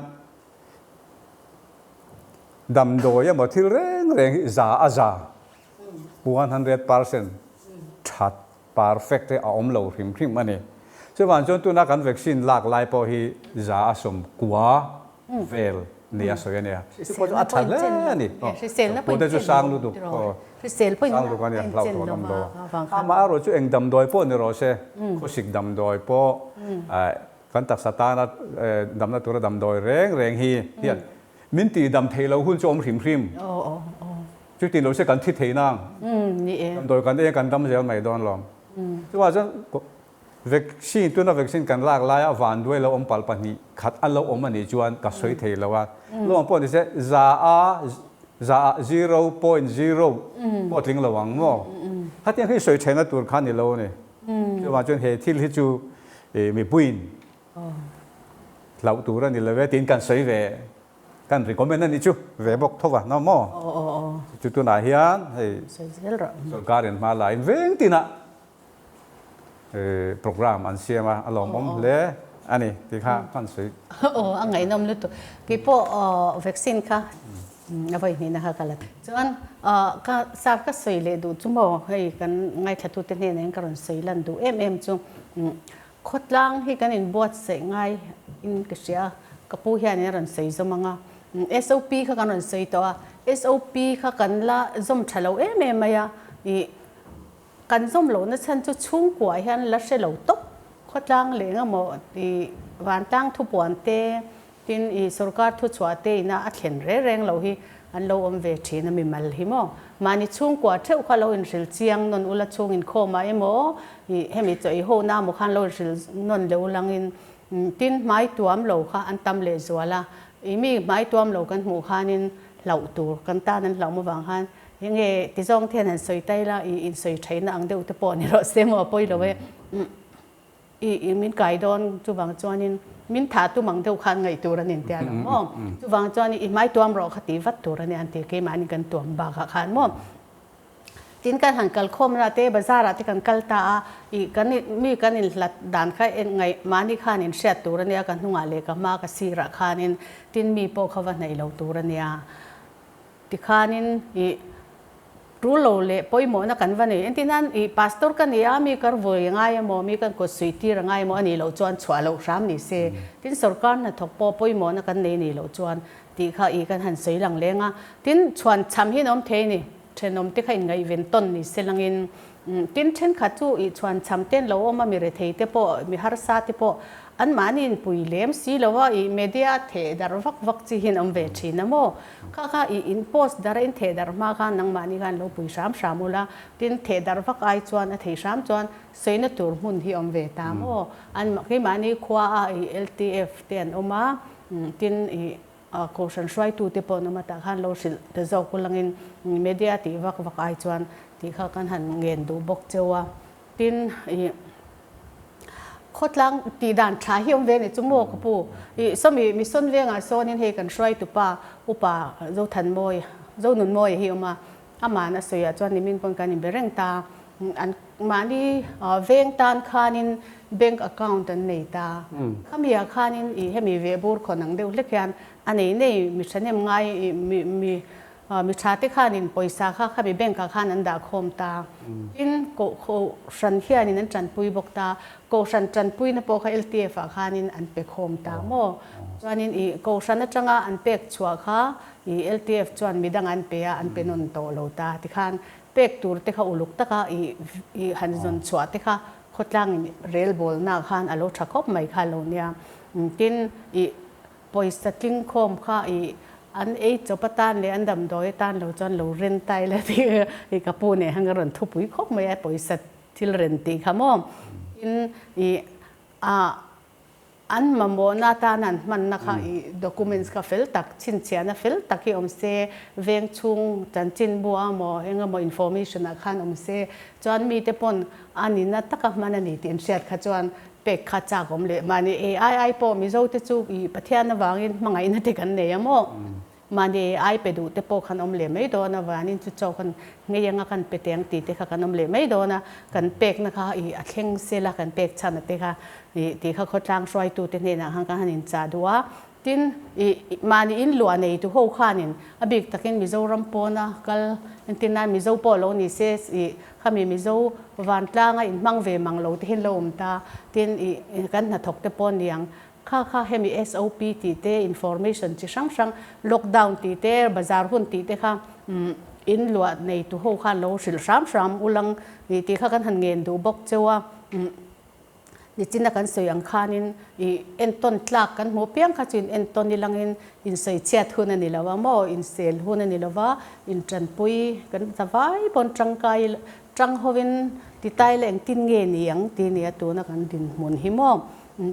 damdawi emaw thil reng reng hi za a za, 100%, that perfect hi a awm lo hrim hrim a ni. Chuvang chuan tuna kan vaccine lak lai pawh hi za a 90 vel nia sawi a nia. Chu pawh chu a tha hle a ni. Aw te chu sang lutuk aw sang lutuk a nia hlauhthawn awm lo a. Amaherawh chu eng damdawi pawh ni rawh se, khawsik damdawi pawh kan taksa tana damna tura damdawi reng reng hi hian min tihdam theih loh hun chu awm hrim hrim. Chuti lo se kan thi thei nang. Damdawi kan ei a kan dam zel mai dawn lawm. Chuvang chuan vaccine tuna vaccine kan lak laia vanduai lo awm palh 2 khat a lo awm a nih chuan ka sawi thei lo a. Lo ang pawh ni se za a za ah 0.0 pawh tling lo ang maw. Khatiang hi sawi theihna tur kha ni lo a ni. Chuvang chuan he thil hi chu mipuiin hlauh tur a ni lo e tiin kan sawi ve. Kan recommend a nih chu ve bawk tho va, no maw? Chu tunah hian hei sorkar in hma laiin veng tinah program an siam a, a lawmawm hle a ni tih kha kan sawi. Aw, a ngaihnawm lutuk. Keipawh vaccine kha a vawi hnihna kha ka la. Chuan ka sar ka sawi leh duh chu maw hei kan ngaithlatute hnenah hian ka rawn sawi lan duh em em chu Khawtlang hi kan inbuatsaih ngai in ka hria a, ka pu hianin a rawn sawi zawm ang a, SOP kha kan rawn sawi tawh a, SOP kha kan la zawm tha lo em em mai a, ih kan zawm lohna chhan chu chhungkua hian la hre lo tawp, khawtlang leh engemaw ih vantlang thupuan te Tin, i sorkar thuchhuah te ina a thlen reng reng lo hi an lo awm ve thin a mimal hi maw? Mahni chhungkua theuh kha lo inhril chiang nawn ula chhung inkhawmah emaw i hemi chaw i ho na maw khan lo inhril nawn leh ulangin tin hmai tuam lo kha an tam leh zual a, i mi hmai tuam lo kan hmuh khanin hlauh tur kan tan an hlauh avang khan enge tizawng te hian han sawi ta ila i insawi thaihna ang deuh te pawh ni rawh se maw a pawi lo e. I min kai dawn chuvang chuanin min thah tum ang deuh khan ngaih tur a nin tia lo maw? Chuvang chuan i hmai tuam rawh kha ti vat tur a nia an ti keimahni kan tuam bakah khan maw? Tin kan han kal khawm na te bazar ah te kan kal ta a i kan mi kan inhlat dan kha en ngaih mahni khan in hriat tur a nia ka hnungah leh ka hma ka sirah khanin tin mi pawh kha va hnaih lo tur a nia. Tikhanin i tul lo leh pawimawhna kan va nei. Entir nan i pastor ka ni a, mi kar vawi a ngai emaw, mi kan kut suih tir a ngai emaw a nih loh chuan chhuah loh hram ni se. Tin sorkar hnathawk pawh pawimawhna kan nei nih loh chuan tih kha i kan han sawi lang leng a. Tin chhuan cham hi an awm thei a ni. Thenawm te kha inngaihven tawn ni se langin tin thenkhat chu i chhuan cham te an lo awm a, mi rethei te pawh, mi harsa te pawh. Anmahni inpui lem si lo a, ih media theh darh vak vak chi hian awm ve thin a maw? Kha kha ih in post darh a in theh darh hma khan nangmahni khan lo pui hram hram ula, tin theh darh vak ai chuan a thei hram chuan sawina tur hmun hi awm ve ta maw? An keimahni khua a ih LTF te an awm a, tin ih Kohhran hruaitute pawh an awm a tah khan lo hrilh ta zawk ulangin media tih vak vak ai chuan tih kha kan han ngen duh bawk cheu a. Tin, ih, khawtlang tih dan tha hi awm ve a ni chu maw ka pu? Ih, sawmi mission vengah sawnin hei kan hruaitupa upa Zothanmawi, Zonunmawia hi awm a, ama'n a sawiah chuan nimin pawn kan inbe reng ta. An mahni veng tan khanin bank account an nei ta. Khamiah khanin ih hemi vehbur khawn ang deuh hlek hian a nei nei mi thahnem ngai ih mi mi Mi tha te khanin pawisa kha khami bank ah khan an dah khawm ta. Tin, Kohhran hianin an tanpui bawk ta. Kohhran tanpuina pawh kha LTF ah khanin an pe khawm ta maw? Chuanin ih Kohhran atanga an pek chhuah kha ih LTF chuan midang an pe a, an pe nawn tawh lo ta. Tikhan pek tur te kha uluk taka ih ih han zawn chhuah te kha khawtlangin relbawlna khan a lo tha khawp mai kha lo nia. Tin, ih Pawisa tlingkhawm kha i an ei chawp atan leh an damdawi atan lo chuan lo ren ta ila tih i ka pu nen khan ka rawn thupui khawp mai a, pawisa thil ren tih kha maw. Tin, i a an mamawhna atana an hmanna kha i documents kha fel tak, chhinchhiahna fel tak hi awm se, veng chhung chanchinbu a maw eng emaw information ah khan awm se, chuan mite pawn a nihna taka hman a ni tih an hriat kha chuan Pek kha chak awm leh mahni AI ai pawh Mizo te chu i Pathian avangin hmangaihna te kan nei a maw? Mahni AI pe duh te pawh khan awm leh mai dawn a, vanin chu chaw kan ngei anga kan pe teng tih te kha kan awm leh mai dawn a, kan pekna kha i a thleng sel a, kan pek chhan a te kha i tih kha khawtlang hruaitu te hnenah khan kan han inchah duh a. Tin, i mahni in luah nei tu ho khanin a bik takin Mizoram pawna kal entir nan Mizo pawh lo ni se i khami Mizo vantlanga inhmang ve mang lo te hian lo awm ta. Tin, i kan hnathawk te pawh niang kha kha hemi SOP tih te information chi hrang hrang lockdown tih te bazar hun tih te kha in luah nei tu ho khan lo hrilh hram hram ulang tih kha kan han ngen duh bawk cheu a. Nichina kan sawi ang khanin i entawn tlak kan hmuh piang kha chu in entawn ilangin insawi chhiat hun a ni lo a maw, insel hun a ni lo va, intanpui kan ta vai pawn tangkai tang hovin titai la engtin nge ni ang ti nia tuna kan dinhmun hi maw.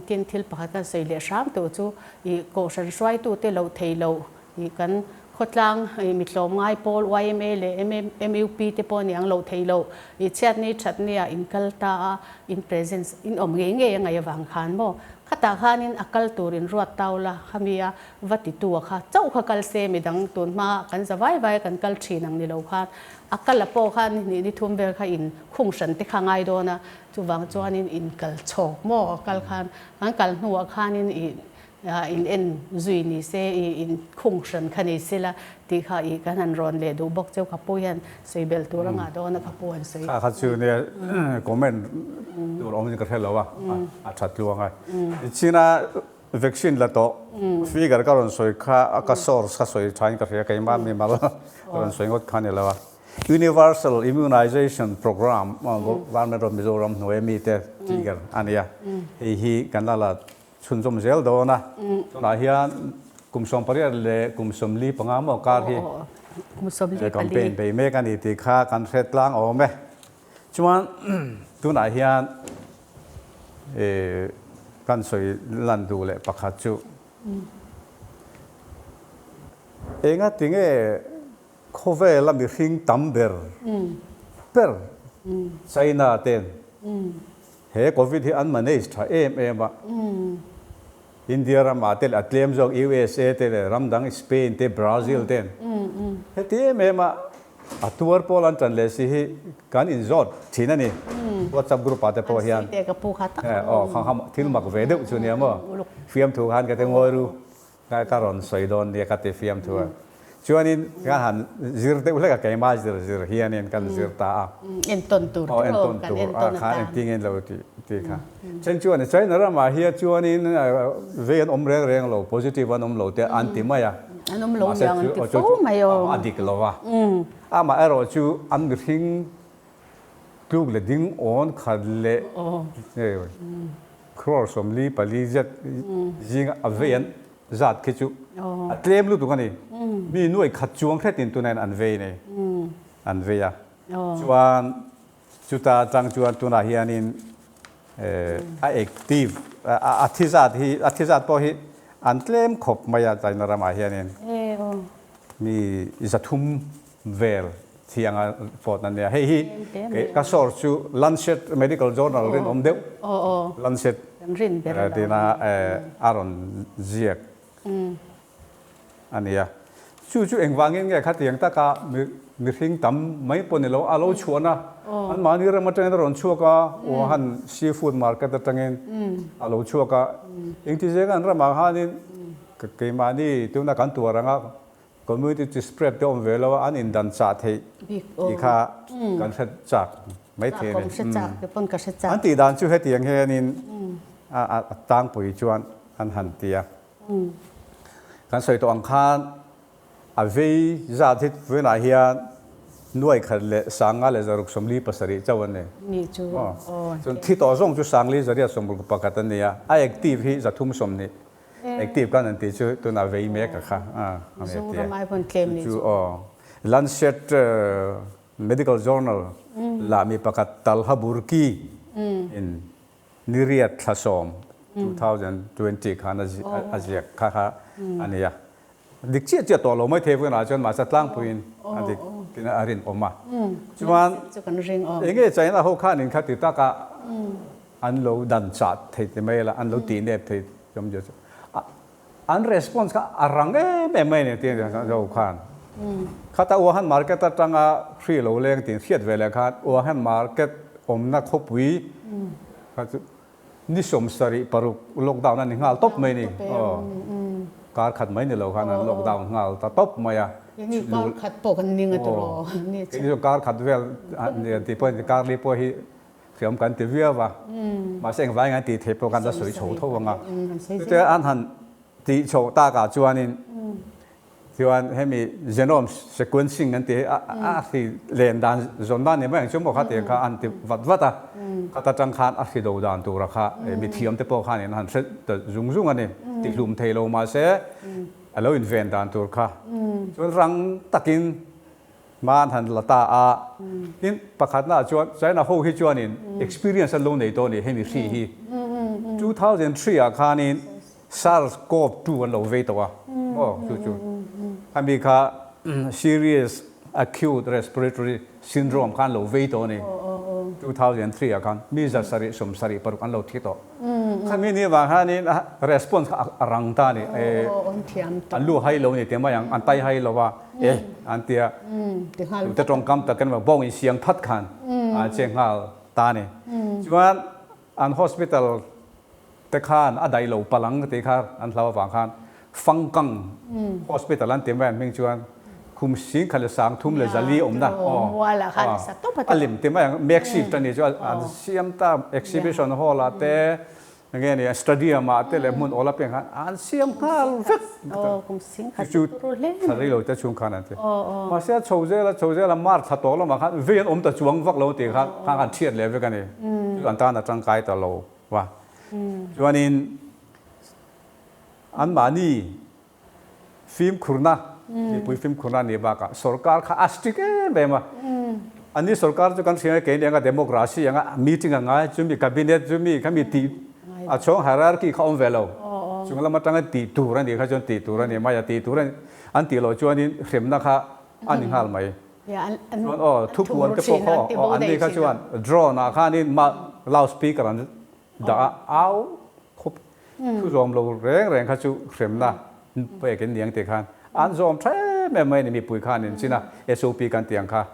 Tin thil pakhat kan sawi leh hram tawh chu i kohhran hruaitute loh thei loh I kan khawtlang i mitlawm ngai pawl yma leh MUP te pawh ni ang loh theih loh i chhiatni thatni ah in kal ta a, in presence in awm ngei ngei a ngaih avang khan maw khatah khanin a kal tur in ruat tau la khami a va titu a kha chauh kha kal se midang tun hma kan za vai vai a kan kal thin ang ni lo khan a kal a pawh khan ni hnih ni thum vel kha in khung hran te kha ngai dawn a chuvang chuanin in kal chhawk maw a kal khan kan kal hnuah khanin i In en zui ni se, i in khung hran kha ni sela tih kha i kan han rawn leh duh bawk cheu ka pu hian sawi belh tur a ngah dawn a ka pu han sawi. Kha kha chu nia comment tur awm in ka hre lo a, a tha tluang a. China vaccine la tawh figure ka rawn sawi kha ka source kha sawi tha in ka hria keimah mimal ka rawn sawi ngawt kha ni lo a. Universal Immunization Programme Government of Mizoram hnuaia mite figure a nia. Hei hi kan la la Chhunzawm zel dawn a, tunah hian kum 18 leh kum 45 maw kar hi campaign bei mek a ni tih kha kan hre tlang awm e. Chuan tunah hian kan sawi lan duh leh pakhat chu enga tinge Khawvela mihring tam ber ber China ten he Covid hi an manage tha em em a, India ramah te leh a tlem zawk USA te leh ram dang Spain te Brazil ten heti em em a a tuar pawl an tan leh si hi kan inzawt thin a ni WhatsApp group ah te pawh hian aw thil mak ve deuh chu nia maw fiamthu khan ka ti ngawi ru. Ka ka rawn sawi dawn nia ka ti fiam thu a. Chuanin ka han zir deuh hlek a, keimah zir zir hianin kan zir ta a. Entawn tur te pawh kan entawn a tan. Engtin nge lo tih tih kha. Then chuan China ramah hian chuanin vei an awm reng reng lo, positive an awm lo te an ti mai a. An awm lo niang an ti fo mai aw. A dik lo a. Amaherawh chu an mihring tluk leh ding awn khat leh. Crore 44 zet zinga a vei an zat khi chu a tlem lutuk a ni. Mi nuai khat chuang hretin tunain an vei nei an vei a. Chuan chuta atang chuan tunah hianin a active a thi zat hi a thi zat pawh hi an tlem khawp mai a China ramah hianin mi 300 vel thianga phawt a nia. Hei hi ka source chu Lancet Medical Journal rinawm deuh Lancet tina a rawn ziak a nia. Chu chu engvangin nge khatiang taka mihring tam mai pawh ni lo a lo chhuahna anmahni ram atangin a rawn chhuak a, Wuhan seafood market atangin a lo chhuak a. Engtizenga an ramah khanin keimahni tuna kan tuar anga Community spread te awm ve lo a, an indan chah theih tih kha kan hre chak mai thei a ni. An tih dan chu hetiang hianin a tlangpui chuan an han ti a. Kan sawi tawh ang khan a vei zat hi vawiinah hian 1,547 chauh an ni. Chuan thi tawh zawng chu 4,861 an ni a, a active hi 320. Active kan an tih chu tunah vei mek a kha a Mizoram ai pawn tlem ni chu aw Lancet Medical Journal lah mi pakhat Talha Burki in niriat thla sawm 2020 khan a ziak kha kha a ni a. Dik chiah chiah tawh lo mai thei vunah chuan mahse tlangpuiin a dik tin a rinawm a. Chuan enge China ho khanin kha ti taka an lo dan chah thei ti mai la, an lo tih nep thei awm zia chu an response kha a rang em em mai a ni tih ho khan. Khata Wuhan market atanga hri lo leng tih hriat ve leh khan Wuhan market awmna khawpui kha chu Ni 76 lockdown a ni nghal tawp mai ni. Aw. Kar khat mai ni lo khan an lockdown nghal ta tawp mai a. Keini kar khat pawh kan ning a tawh. Keini chu kar khat vel an tih pawh kar li pawh hi hriam kan ti viau a. Mahse engvai an tih theih pawh kan la sawi chho tho ang a. Chutia an han tih chhoh takah chuanin Chuan hemi genome sequencing an tih hi a hri len dan zawn dan ni mai ang chu maw kha tiang kha an ti vat vat a, khat atang khan a hri do dan tura kha mithiam te pawh khanin an han hre ta zung zung a ni, ti hlum thei lo mahse a lo inven dan tur kha chuan rang takin Hma an han la ta a, tin pakhatnaah chuan China ho hi chuanin experience an lo nei tawh a ni hemi hri hi. 2003 ah khanin SARS CoV 2 an lo vei tawh a, aw chu chu khami kha serious acute respiratory syndrome kha an lo vei tawh a ni 2003 ah khan mi 776 an lo thi tawh. Khami ni avang hianin response kha a rang ta a ni, an lu hai lo a ni tih mai ang, an tai hai lo a. E an tia tute tawngkam tak kan bawng in siang that khan an che nghal ta ni. Chuan an hospital te khan a daih lo palang tih kha an hlau avang khan Fangkang hospital an ti mai an hming chuan khum 10,304 awmna a lim ti mai ang makeshift a ni chu an siam ta exhibition hall ah te Enge nia stadium ah te leh hmun awl apiang khan an siam nghal vek chu chu thla rei lo te chhung khan an ti. Mahse a chho zel a chho zel a March thla tawh lamah khan vei an awm ta chuang vak lo tih khan khan an thiat leh vek a ni. Chu an tan a tangkai ta lo va. Chuanin anmahni Fimkhurna, mipui fimkhurna a nih bakah sorkar kha a strict em em a. Ani sorkar chu kan hria e keini anga democracy anga meeting a ngai chumi cabinet chumi khami tih a chhawng hierarchy kha awm ve lo. Chung lam atanga tih tur a nih kha chuan tih tur a ni mai a, tih tur an tih loh chuanin hremna kha a ni nghal mai. Chuan aw thupuan te pawh kha aw an ni kha chuan drone ah khanin loudspeaker an dah a au khup Thu zawm lo reng reng kha chu hremna pek in niang tih khan an zawm tha em em mai a ni mipui khan in chin a SOP kan tih ang kha.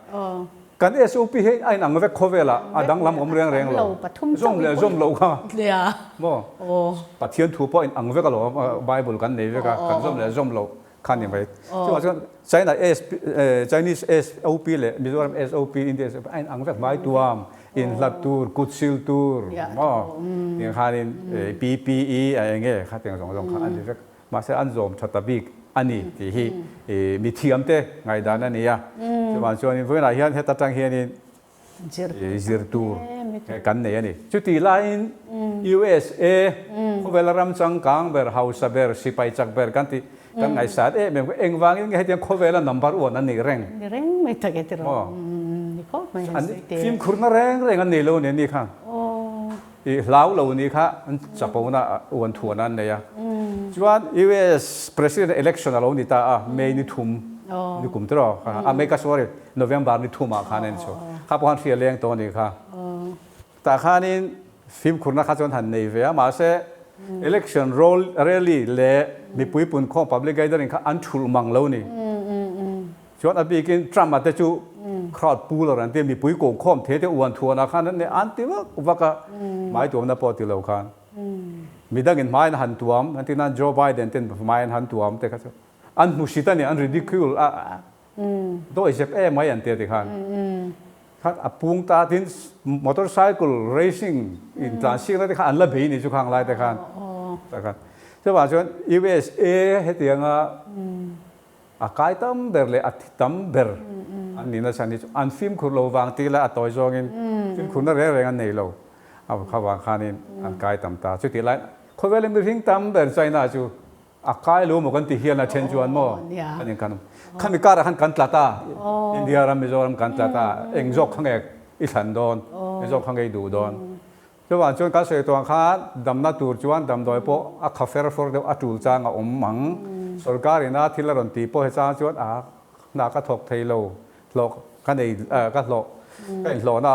Kan SOP hi a inang vek khawvel ah a danglam awm reng reng lo. Zawm leh zawm loh kha maw Pathian thu pawh a inang vek alawm Bible kan nei vek a kan zawm leh zawm loh kha ni mai. Chuvang chuan China Chinese SOP leh Mizoram SOP, India SOP a inang vek hmai tuam, inhlat tur, kut sil tur maw tiang khanin PPE a eng nge kha tiang zawng zawng kha a ni vek. Mahse an zawm tha ta bik a ni tih hi mithiam te ngaihdan a ni a. Chuvang chuanin vawiinah hian heta tang hianin Zir tur. Kan nei a ni. Chutih laiin USA khawvela ram changkang ber, hausa ber, sipai chak ber kan tih kan ngaihsat em em kha engvangin nge hetiang khawvela number one an nih reng? Ni reng mai tak e tiraw. Ni khawp mai han sawi teh. Fimkhurna reng reng an nei lo a ni ani kha. I hlau lo ni kha an chapona uan thuana an nei a. Chuan US President election a lo ni ta a, May ni thum ni kum tiraw kha, a May ka sorry November ni thumah khan a inchhuak. Kha pawh khan hria leng tawh a ni kha. Tah khanin fimkhurna kha chuan han nei ve a, mahse election rally leh mipui punkhawm public gathering kha an thulh mang lo ni. Chuan a bikin Trump-a te chu crowd puller an ti a, mipui kokhawm thei te uan thuanah khan an an ti vak vak a, hmai tuamna pawh ti lo khan. Midangin hmai an han tuam, an ti nan Joe Biden ten hmai an han tuam te kha chu an hmusit a ni, an ridicule a, dawi zep em mai an ti a ti khan. Khan a pung ta tin motorcycle racing intlansiakna te kha an la bei ni chu khang lai te khan. Chuvang chuan USA hetianga A kai tam ber leh a thi tam ber an nih nasa ni chu an fimkhur lo vang tih lah a tawi zawngin fimkhurna reng reng an nei lo. A kha vang khanin an kai tam ta. Chutih lai khawvela mihring tam ber China chu a kai lo maw kan ti hian a then chuan maw kan in kan khami karah khan kan tla ta India ram Mizoram kan tla ta eng zawk kha nge i thlan dawn eng zawk kha nge i duh dawn. Chuvang chuan kan sawi tuang khan damna tur chuan damdawi pawh a kha fer fawr deuh a tul chang a awm ang. Sorkar ina thil a rawn tih pawh he chang chuan a hna ka thawk thei lo, hlawh ka nei ka hlawh ka inhlawhna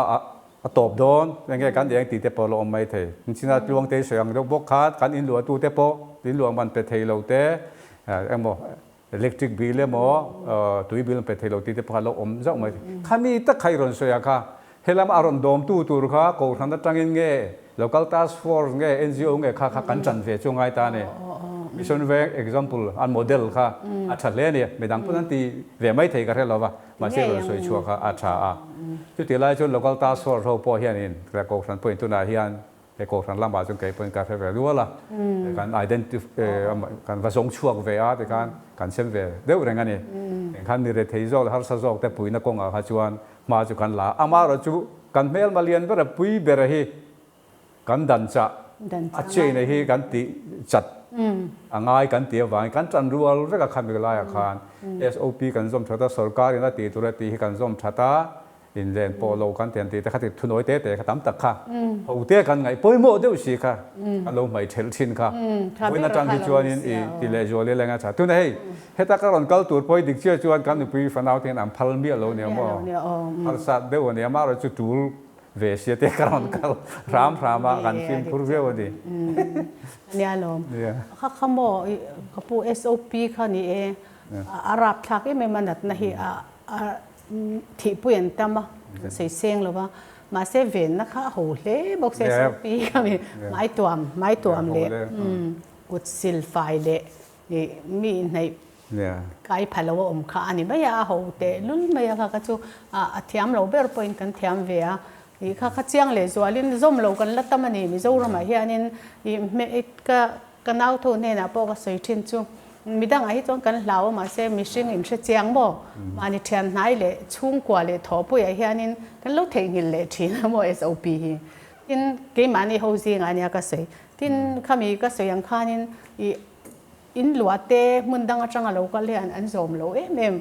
a tawp dawn enge kan eng tih te pawh a lo awm mai thei. China tluangte sawi ang deuh bawk khan kan inluahtu te pawh inluah man pe thei lo te emaw Electric bill emaw tui bill an pe thei lo tih te pawh kha a lo awm zauh mai. Khami tak kha i rawn sawi a kha, helam a rawn dawmtu tur kha Kohhran atangin nge, Local Task Force nge, NGO nge kha kha kan ṭan ve chu ngai ta a ni. Mission Veng example an model kha a ṭha hle a ni. Midang pawn an ti ve mai thei ka hre lo va, mahse rawn sawi chhuah kha a ṭha a. Chutih lai chuan Local Task Force ho pawh hianin Kohhran pawhin tunah hian He kohhran lamah chuan kei pawhin ka hre ve rual a, kan identify kan va zawng chhuak ve a tikhan kan sem ve deuh reng a ni. Engkhan mi rethei zawk leh harsa zawk te puihna kawngah kha chuan hma chu kan la a. Amaherawh chu kan hmelma lian ber a pui ber hi kan dan chah a chain hi kan tih chat a ngai kan tih avangin kan tan rual vek a khami laiah khan SOP kan zawm that a, sorkar in a tih tur a tih hi kan zawm that a. Inlen pawh lo kan tian tih te kha ti thunawi te te kha tam tak kha ho te kan ngaih pawimawh deuh si kha kan lo hmai thelh thin kha vawiin atang hi chuanin i ti leh zual ila eng a tha. Tuna hei heta ka rawn kal tur pawh hi dik chiah chuan kan nupui fanau te hian an phal miah lo nia maw harsat deuh a nia amaherawhchu chu tul ve sia te ka rawn kal hram hram a kan fimkhur viau a ni. Nia lawm. Kha kha maw ka pu SOP kha ni e a rapthlak em em a natna hi a Thihpui an tam a, an sawi seng lo va, mahse venna kha a ho hle bawk se SOP kha mi hmai tuam, hmai tuam leh kut sil fai leh mi inhnaih kai pha lo a awm kha a ni mai a, a ho teh lul mai a kha kha chu a thiam lo ber pawhin kan thiam ve a, ih kha kha chiang leh zualin zawm lo kan la tam a ni Mizoramah hianin ih ka Ka nau tho hnenah pawh ka sawi thin chu, midangah hi chuan kan hlau a mahse mihring in hre chiang maw? Mahni thian hnai leh chhungkua leh thawhpuiah hianin kan lo theihnghilh leh thin a maw SOP hi. Tin, keimahni ho zingah ania ka sawi. Tin, khami ka sawi ang khanin ih in luah te hmun dang atanga lo kal hian an zawm lo em em.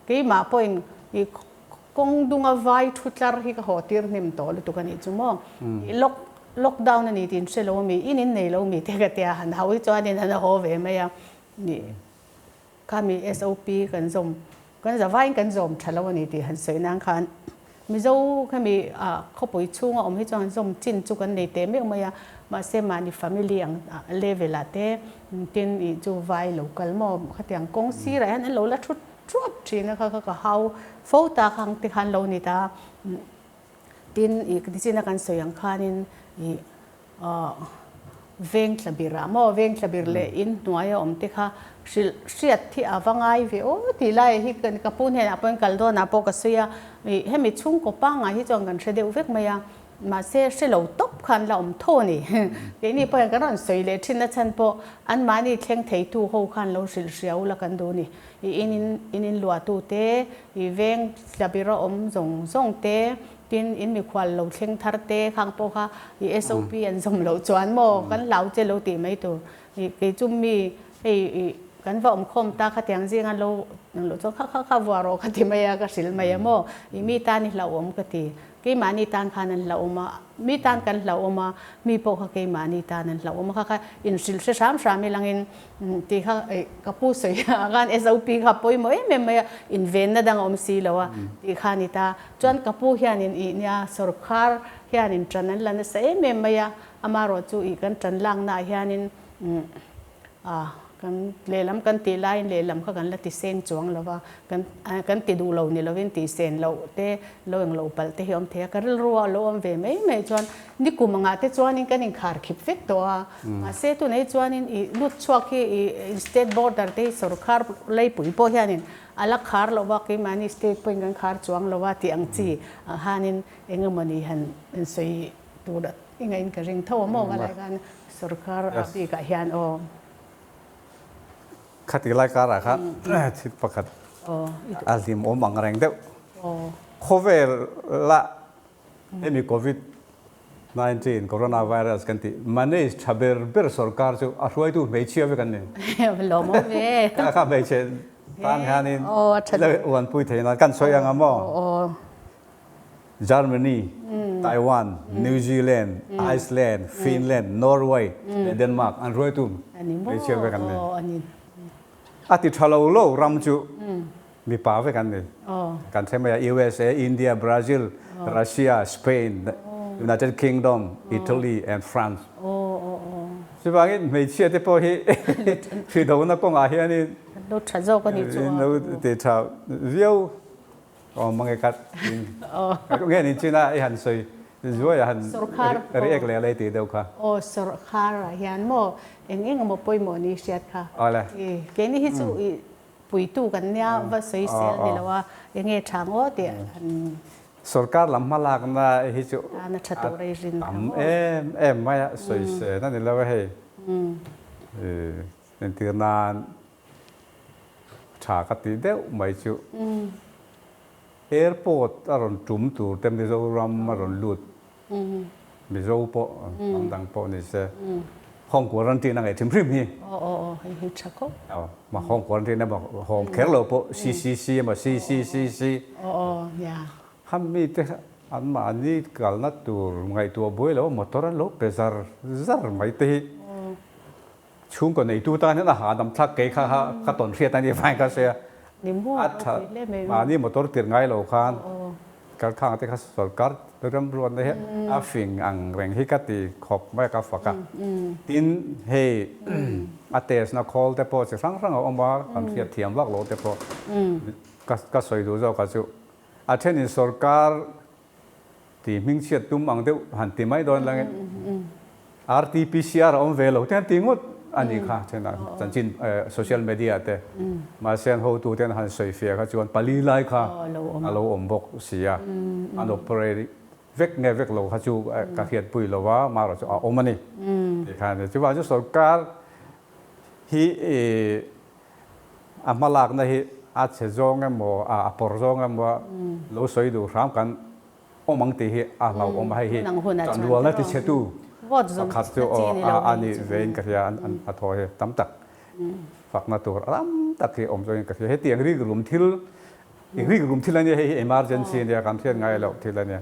Keimah pawhin ih Kawng dunga vai thu tlar hi ka haw tir hnem tawh lutuk a nih chu maw? Ih lock lockdown a ni tih in hre lo ami? In in nei lo mi te ka tia han hau hi chuanin an haw ve mai a nih khami SOP kan zawm kan za vaiin kan zawm tha lo a ni tih han sawi nan khan Mizo khami ah khawpui chhunga awm hi chuan zawm chin chu kan nei teh meuh mai a mahse mahni family ang level ah te tin ih chu vai lo kal maw khatiang kawng sirah hian an lo la thut Thuap thin a kha kha ka hau fo ta khang te khan lo ni ta. Tin i nichin a kan sawi ang khanin i veng thla bir ah maw veng thla bir leh in hnuai a awm te kha hrilh hriat hi a va ngai ve aw tih lai hi ka pu hnenah pawhin kal dawnah pawh ka sawi a i hemi chhungkaw pangngai hi chuan kan hre deuh vek mai a. Mahse, hre lo tawp khan la awm tho a ni. Keini pawhin kan rawn sawi leh thin a chhan pawh anmahni thleng theitu ho khan lo hrilh hria ula kan duh a ni. I in in in luahtu te, i veng hlabira awm zawng zawng te, Tin, in mikhual lo thleng thar te khang pawh kha i SOP an zawm loh chuan maw kan hlau che lo tih mai tur. I kei chu mi hei i kan va awm khawm ta khatiang zinga lo nang loh chuan kha kha kha vua rawh ka ti mai a, ka hrilh mai a maw. I mi tan i hlauhawm ka ti. Keimahni tan khan an hlauhawm a, mi tan kan hlauhawm a, mi pawh kha keimahni tan an hlauhawm a, kha kha inhrilh hre hram hram ilangin tih kha ka pu sawi ah khan SOP kha pawimawh em em mai a, invenna dang a awm si lo a tih kha a ni ta. Chuan ka pu hianin ih nia sawrkhar hianin ṭan an la nasa em em mai a, amaherawhchu ih kan ṭan laknaah hianin Kan lehlam kan tih laiin lehlam kha kan la ti seng chuang lo va, kan kan ti duh lo ni lovin tih sen loh te lo eng lo palh te hi a awm thei a, ka rilru a lo awm ve mai mai chuan nikum angah te chuanin kan inkhar khip vek tawh a, mahse tunah hi chuanin ih lut chhuak hi ih state border te hi sorkar leipui pawh hianin a la khar lo va, keimahni state pawhin kan khar chuang lo a tih ang chi ah khanin eng emawni han insawi tur i ngaih in ka ring tho a maw ka lai khan Sorkar a bikah hian aw. Khati lai karah khan thil pakhat a hlim awm ang reng deuh. Khawvel la hemi covid 19 coronavirus kan tih manage tha ber ber sorkar chu a hruaitu hmeichhia vek an ni. Lawm awm ve. Kha hmeichhe tan hianin uanpui thei nan kan sawi ang a maw? Germany, Taiwan, New Zealand, Iceland, Finland, Norway leh Denmark an hruaitu hmeichhia vek an ni. A ti tha lo lo ram chu mipa vek an ni. Kan hre mai a, USA, India, Brazil, Russia, Spain, United Kingdom, Italy and France. Chuvangin hmeichhia te pawh hi hridona kawngah hianin lo ti tha viau. Aw mange ka tin. Ka nge ni china i han sawi zuai a han react leh lei tih deuh kha. Aw sawrkhar ah hian maw eng eng emaw pawimawh ni hriat kha. Awle. Keini hi chu i puitu kan nia va sawi sel ni lo a eng nge tha ngaw tih han. Sawrkar lam hma lakna hi chu a tam em em mai a sawi sel a ni lo a hei. Entir nan Tha ka tih deuh mai chu airport a rawn tum tur te Mizoram a rawn lut Mizo pawh hnam dang pawh ni se home quarantine a ngaih hrim hrim hi. Aw hei hi tha khawp. Aw ma home quarantine emaw home kher lo pawh CCC emaw CCCC. Aw nia. Khami te an mahni kalna tur ngaihtuah buai lo motor an lo pe zar zar mai te hi. Chhungkaw neitu tan hian a hahdam thlak kei kha ka tawn hriat a ni vang ka sawi a. A tha mahni motor tir ngai lo khan kalkhang te kha sawrkar remruatna hi a fing ang reng hi ka ti khawp mai a ka fak a. Tin hei a test na khawl te pawh chi hrang hrang a awm a, kan hriat thiam vak lo te pawh ka sawi duh zawk ah chu a thenin sawrkar Ti hmingchhiat tum ang deuh han ti mai dawn langin RTPCR a awm ve lo te han ti ngawt a ni kha thenah chanchin social media te mahse an hotu ten han sawi fiah kha chuan pali lai kha a lo awm bawk si a, an operate vek nge vek lo kha chu ka hriatpui lo a, marawh chu a awm a ni tih kha a ni. Chuvang chu sorkar hi A hmalakna hi a chhe zawng emaw, a pawr zawng emaw lo sawi duh hram kan awm ang tih hi a hlauhawm a, hei hi chanrualna tichhetu pakhat chu a ni vein ka hria, a thaw hi tam tak fakna tur tam tak hi awm zawngin ka hria. Hetiang rikrum thil, rikrum thil a nia, hei hi emergency a nia, kan hriat ngai loh thil a nia.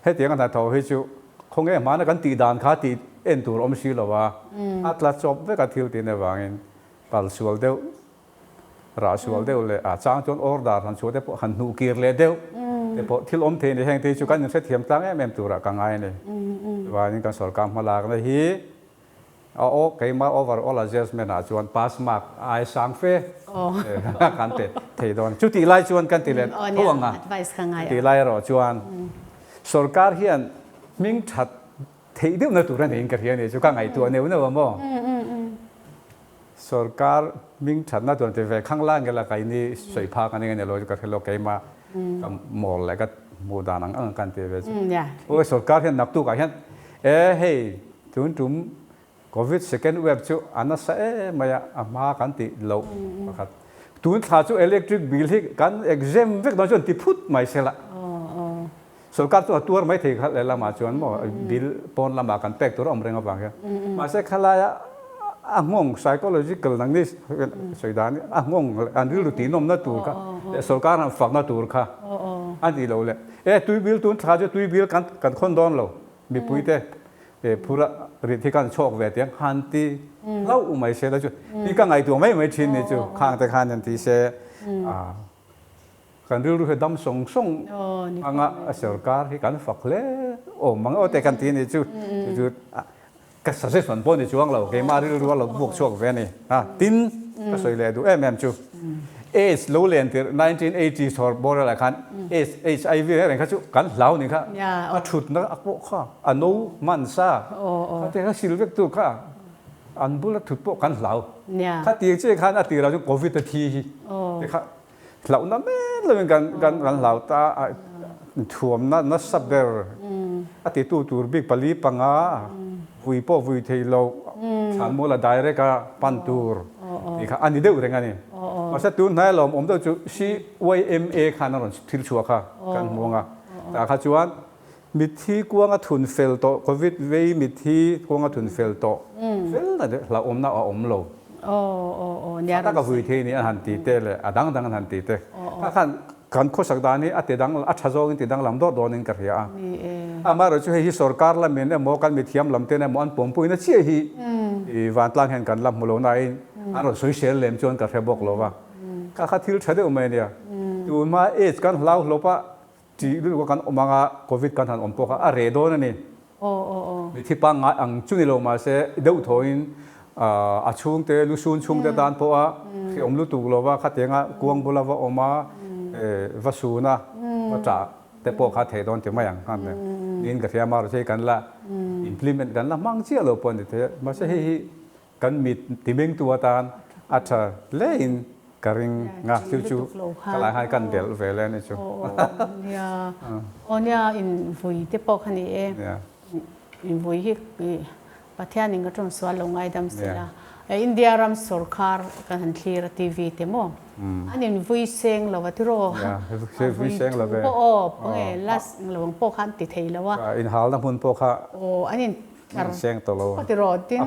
Hetiang a hnathawh hi chu khawnge hmana kan tih dan kha tih en tur awm si lo a, a tla chawp vek a thil tih avangin Kal sual deuh, rah sual deuh leh a chang chuan order han chhuah te pawh han hnuh kir leh deuh te pawh thil awm thei a ni. Heng te hi chu kan inhrethiam tlang em em turah ka ngai a ni. Chuanin kan sawrkar hmalakna hi a aw keimah overall assessment ah chuan pass mark ai sang fe kan pe thei dawn. Chutih lai chuan kan ti leh tho ang a, chutih lai erawh chuan sawrkar hian hming that Theih deuhna tur a neiin ka hria a ni chu ka ngaihtuah neuh neuh a maw? Sorkar hming thatna tur an ti ve khang la nge la kaini sawi phak a ni nge ni lo chu ka hre lo keimah ka mawl leh ka hmuh dan ang ang kan ti ve chu. Aw sorkar hian naktuk ah hian e hei tun tum covid second wave chu a nasa em mai a a hma kan tih loh pakhat tun thla chu electric bill hi kan exempt vek dawn chu an ti phut mai se la. Sorkar chu a tuar mai thei kha lehlamah chuan maw bill pawn lamah kan pek tur a awm reng avang hian. Mahse khalaia a nghawng psychological nang ni sawi dan a nghawng leh an rilru tihnawmna tur kha leh sorkar han fakna tur kha a nih loh leh e tui bill tun thla chu tui bill kan kan khawn dawn lo mipui te phura rit hi kan chhawk ve tiang han ti hlauh mai se la chu hi ka ngaihtuah mai mai thin ni chu khang te khan an ti se a Kan rilru hi dam sawng sawng anga a sorkar hi kan fak hle awm ang aw te kan ti a ni chu chu chu ka suggestion pawh ni chuang lo keimah rilru a lo buak chhuak ve a ni a tin ka sawi leh duh em em chu AIDS lo len tirh 1980 chhawr bawr ah khan AIDS HIV reng reng kha chu kan hlau ni kha a thutna a pawh kha a no hman sa kha te kha sil vek tu kha an bula thut pawh kan hlau kha tir chiah khan a tirah chuan covid a thi hi te kha Hlauhna men lovin kan kan kan hlau ta a, thuamna nasa ber a titu tur bik pali panga vui pawh vui thei lo thlanmual a direct a pan tur tih kha a ni deuh reng a ni. Mahse tun hnai lawm awm deuh chu CYMA khan a rawn thil chhuak a kan hmu ang a, tah kha chuan Mitthi kuang a thun fel tawh, Covid vei mitthi kuang a thun fel tawh, fel na deuh hlauhawmna a awm lo. Tha taka vui thei ni an han ti te leh a dang dang an han ti te. Kha khan kan khawsak dan hi a ti dang, a tha zawngin ti danglam dawt dawnin ka hria a. Amaherawhchu chu hei hi sorkar lamin emaw kan mithiam lam ten emaw an pawmpuina chiah hi i vantlang hian kan la hmu lo nain an rawn sawisel lem chuan ka hre bawk lo va. Kha kha thil tha deuh mai a nia. Tunhma aids kan hlau hlawp a, Tih lutuk a kan awm anga Covid kan han awm pawh kha a reh dawn a ni. Mithi pangngai ang chu ni lo mahse deuh thawhin a chhungte lusun chhungte tan pawha hrehawm lutuk lova khatianga kuang bula va awm a va sun a va ṭah te pawh kha theih dawn ti mai ang khan niin ka hria a mahse kan la implement kan la hmang chiah lo pawh a ni thei a mahse hei hi Kan mit timengtu atan a tha hlein ka ring a, chu chu ka lai hai kan delh ve le ni chu. Nia, aw nia in vui te pawh kha ni e, in vui hi Pathian in ka tawng sual lo ngaidam se la, India ram sorkar kan han thlir a TV te maw, an in vui seng lo a tiraw, vui seng lo ve, pawh aw nge last lo ang pawh kha an ti thei lo a, inhalna hmun pawh kha aw an in Tlar seng tawh lo. Ka ti rawh tin.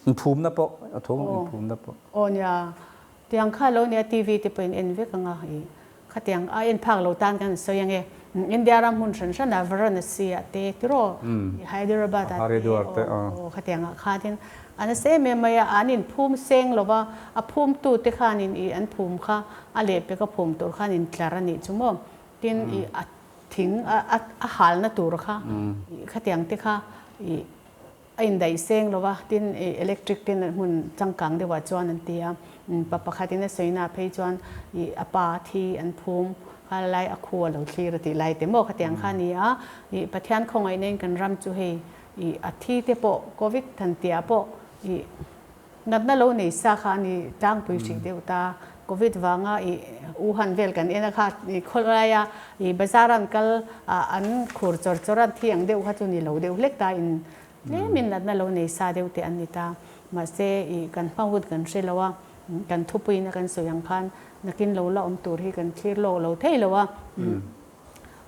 Inphumna pawh a tho ang inphumna pawh. Aw nia, tiang kha lo nia TV te pawhin en vek ang a, i khatiang a en phak lo tan kan sawi ang e. India ram hmun hran hran ah Varanasi ah te tiraw, i Hyderabad ah te aw khatiang ah khanin a nasa em em mai a, an inphum seng lo va, a phumtu te khanin i an phum kha a lehpek a phum tur khan intlar a nih chu maw. Tin i a thing a a halna tur kha i khatiang te kha i a indaih seng lo va, tin i electric ten hmun changkang deuhah chuan an ti a, pa pakhatin a sawina phei chuan i a pa thi an phum kha lai a khu a lo thlir a tih lai te maw khatiang kha a ni a, i Pathian khawngaihna in kan ram chu hei i a thi te pawh covid thantiah pawh i Natna lo nei sa kha a ni tlangpui hrih deuh ta. Covid vanga i Wuhan vel kan en a kha i khawlaia i bazar an kal a an khur chawr chawr a thi ang deuh kha chu ni lo deuh hlek ta in tlemin natna lo nei sa deuh te an ni ta. Mahse i kan hma hun kan hre lo a, kan thupuiin a kan sawi ang khan nakin lo la awm tur hi kan thlir lawk lo thei lo a.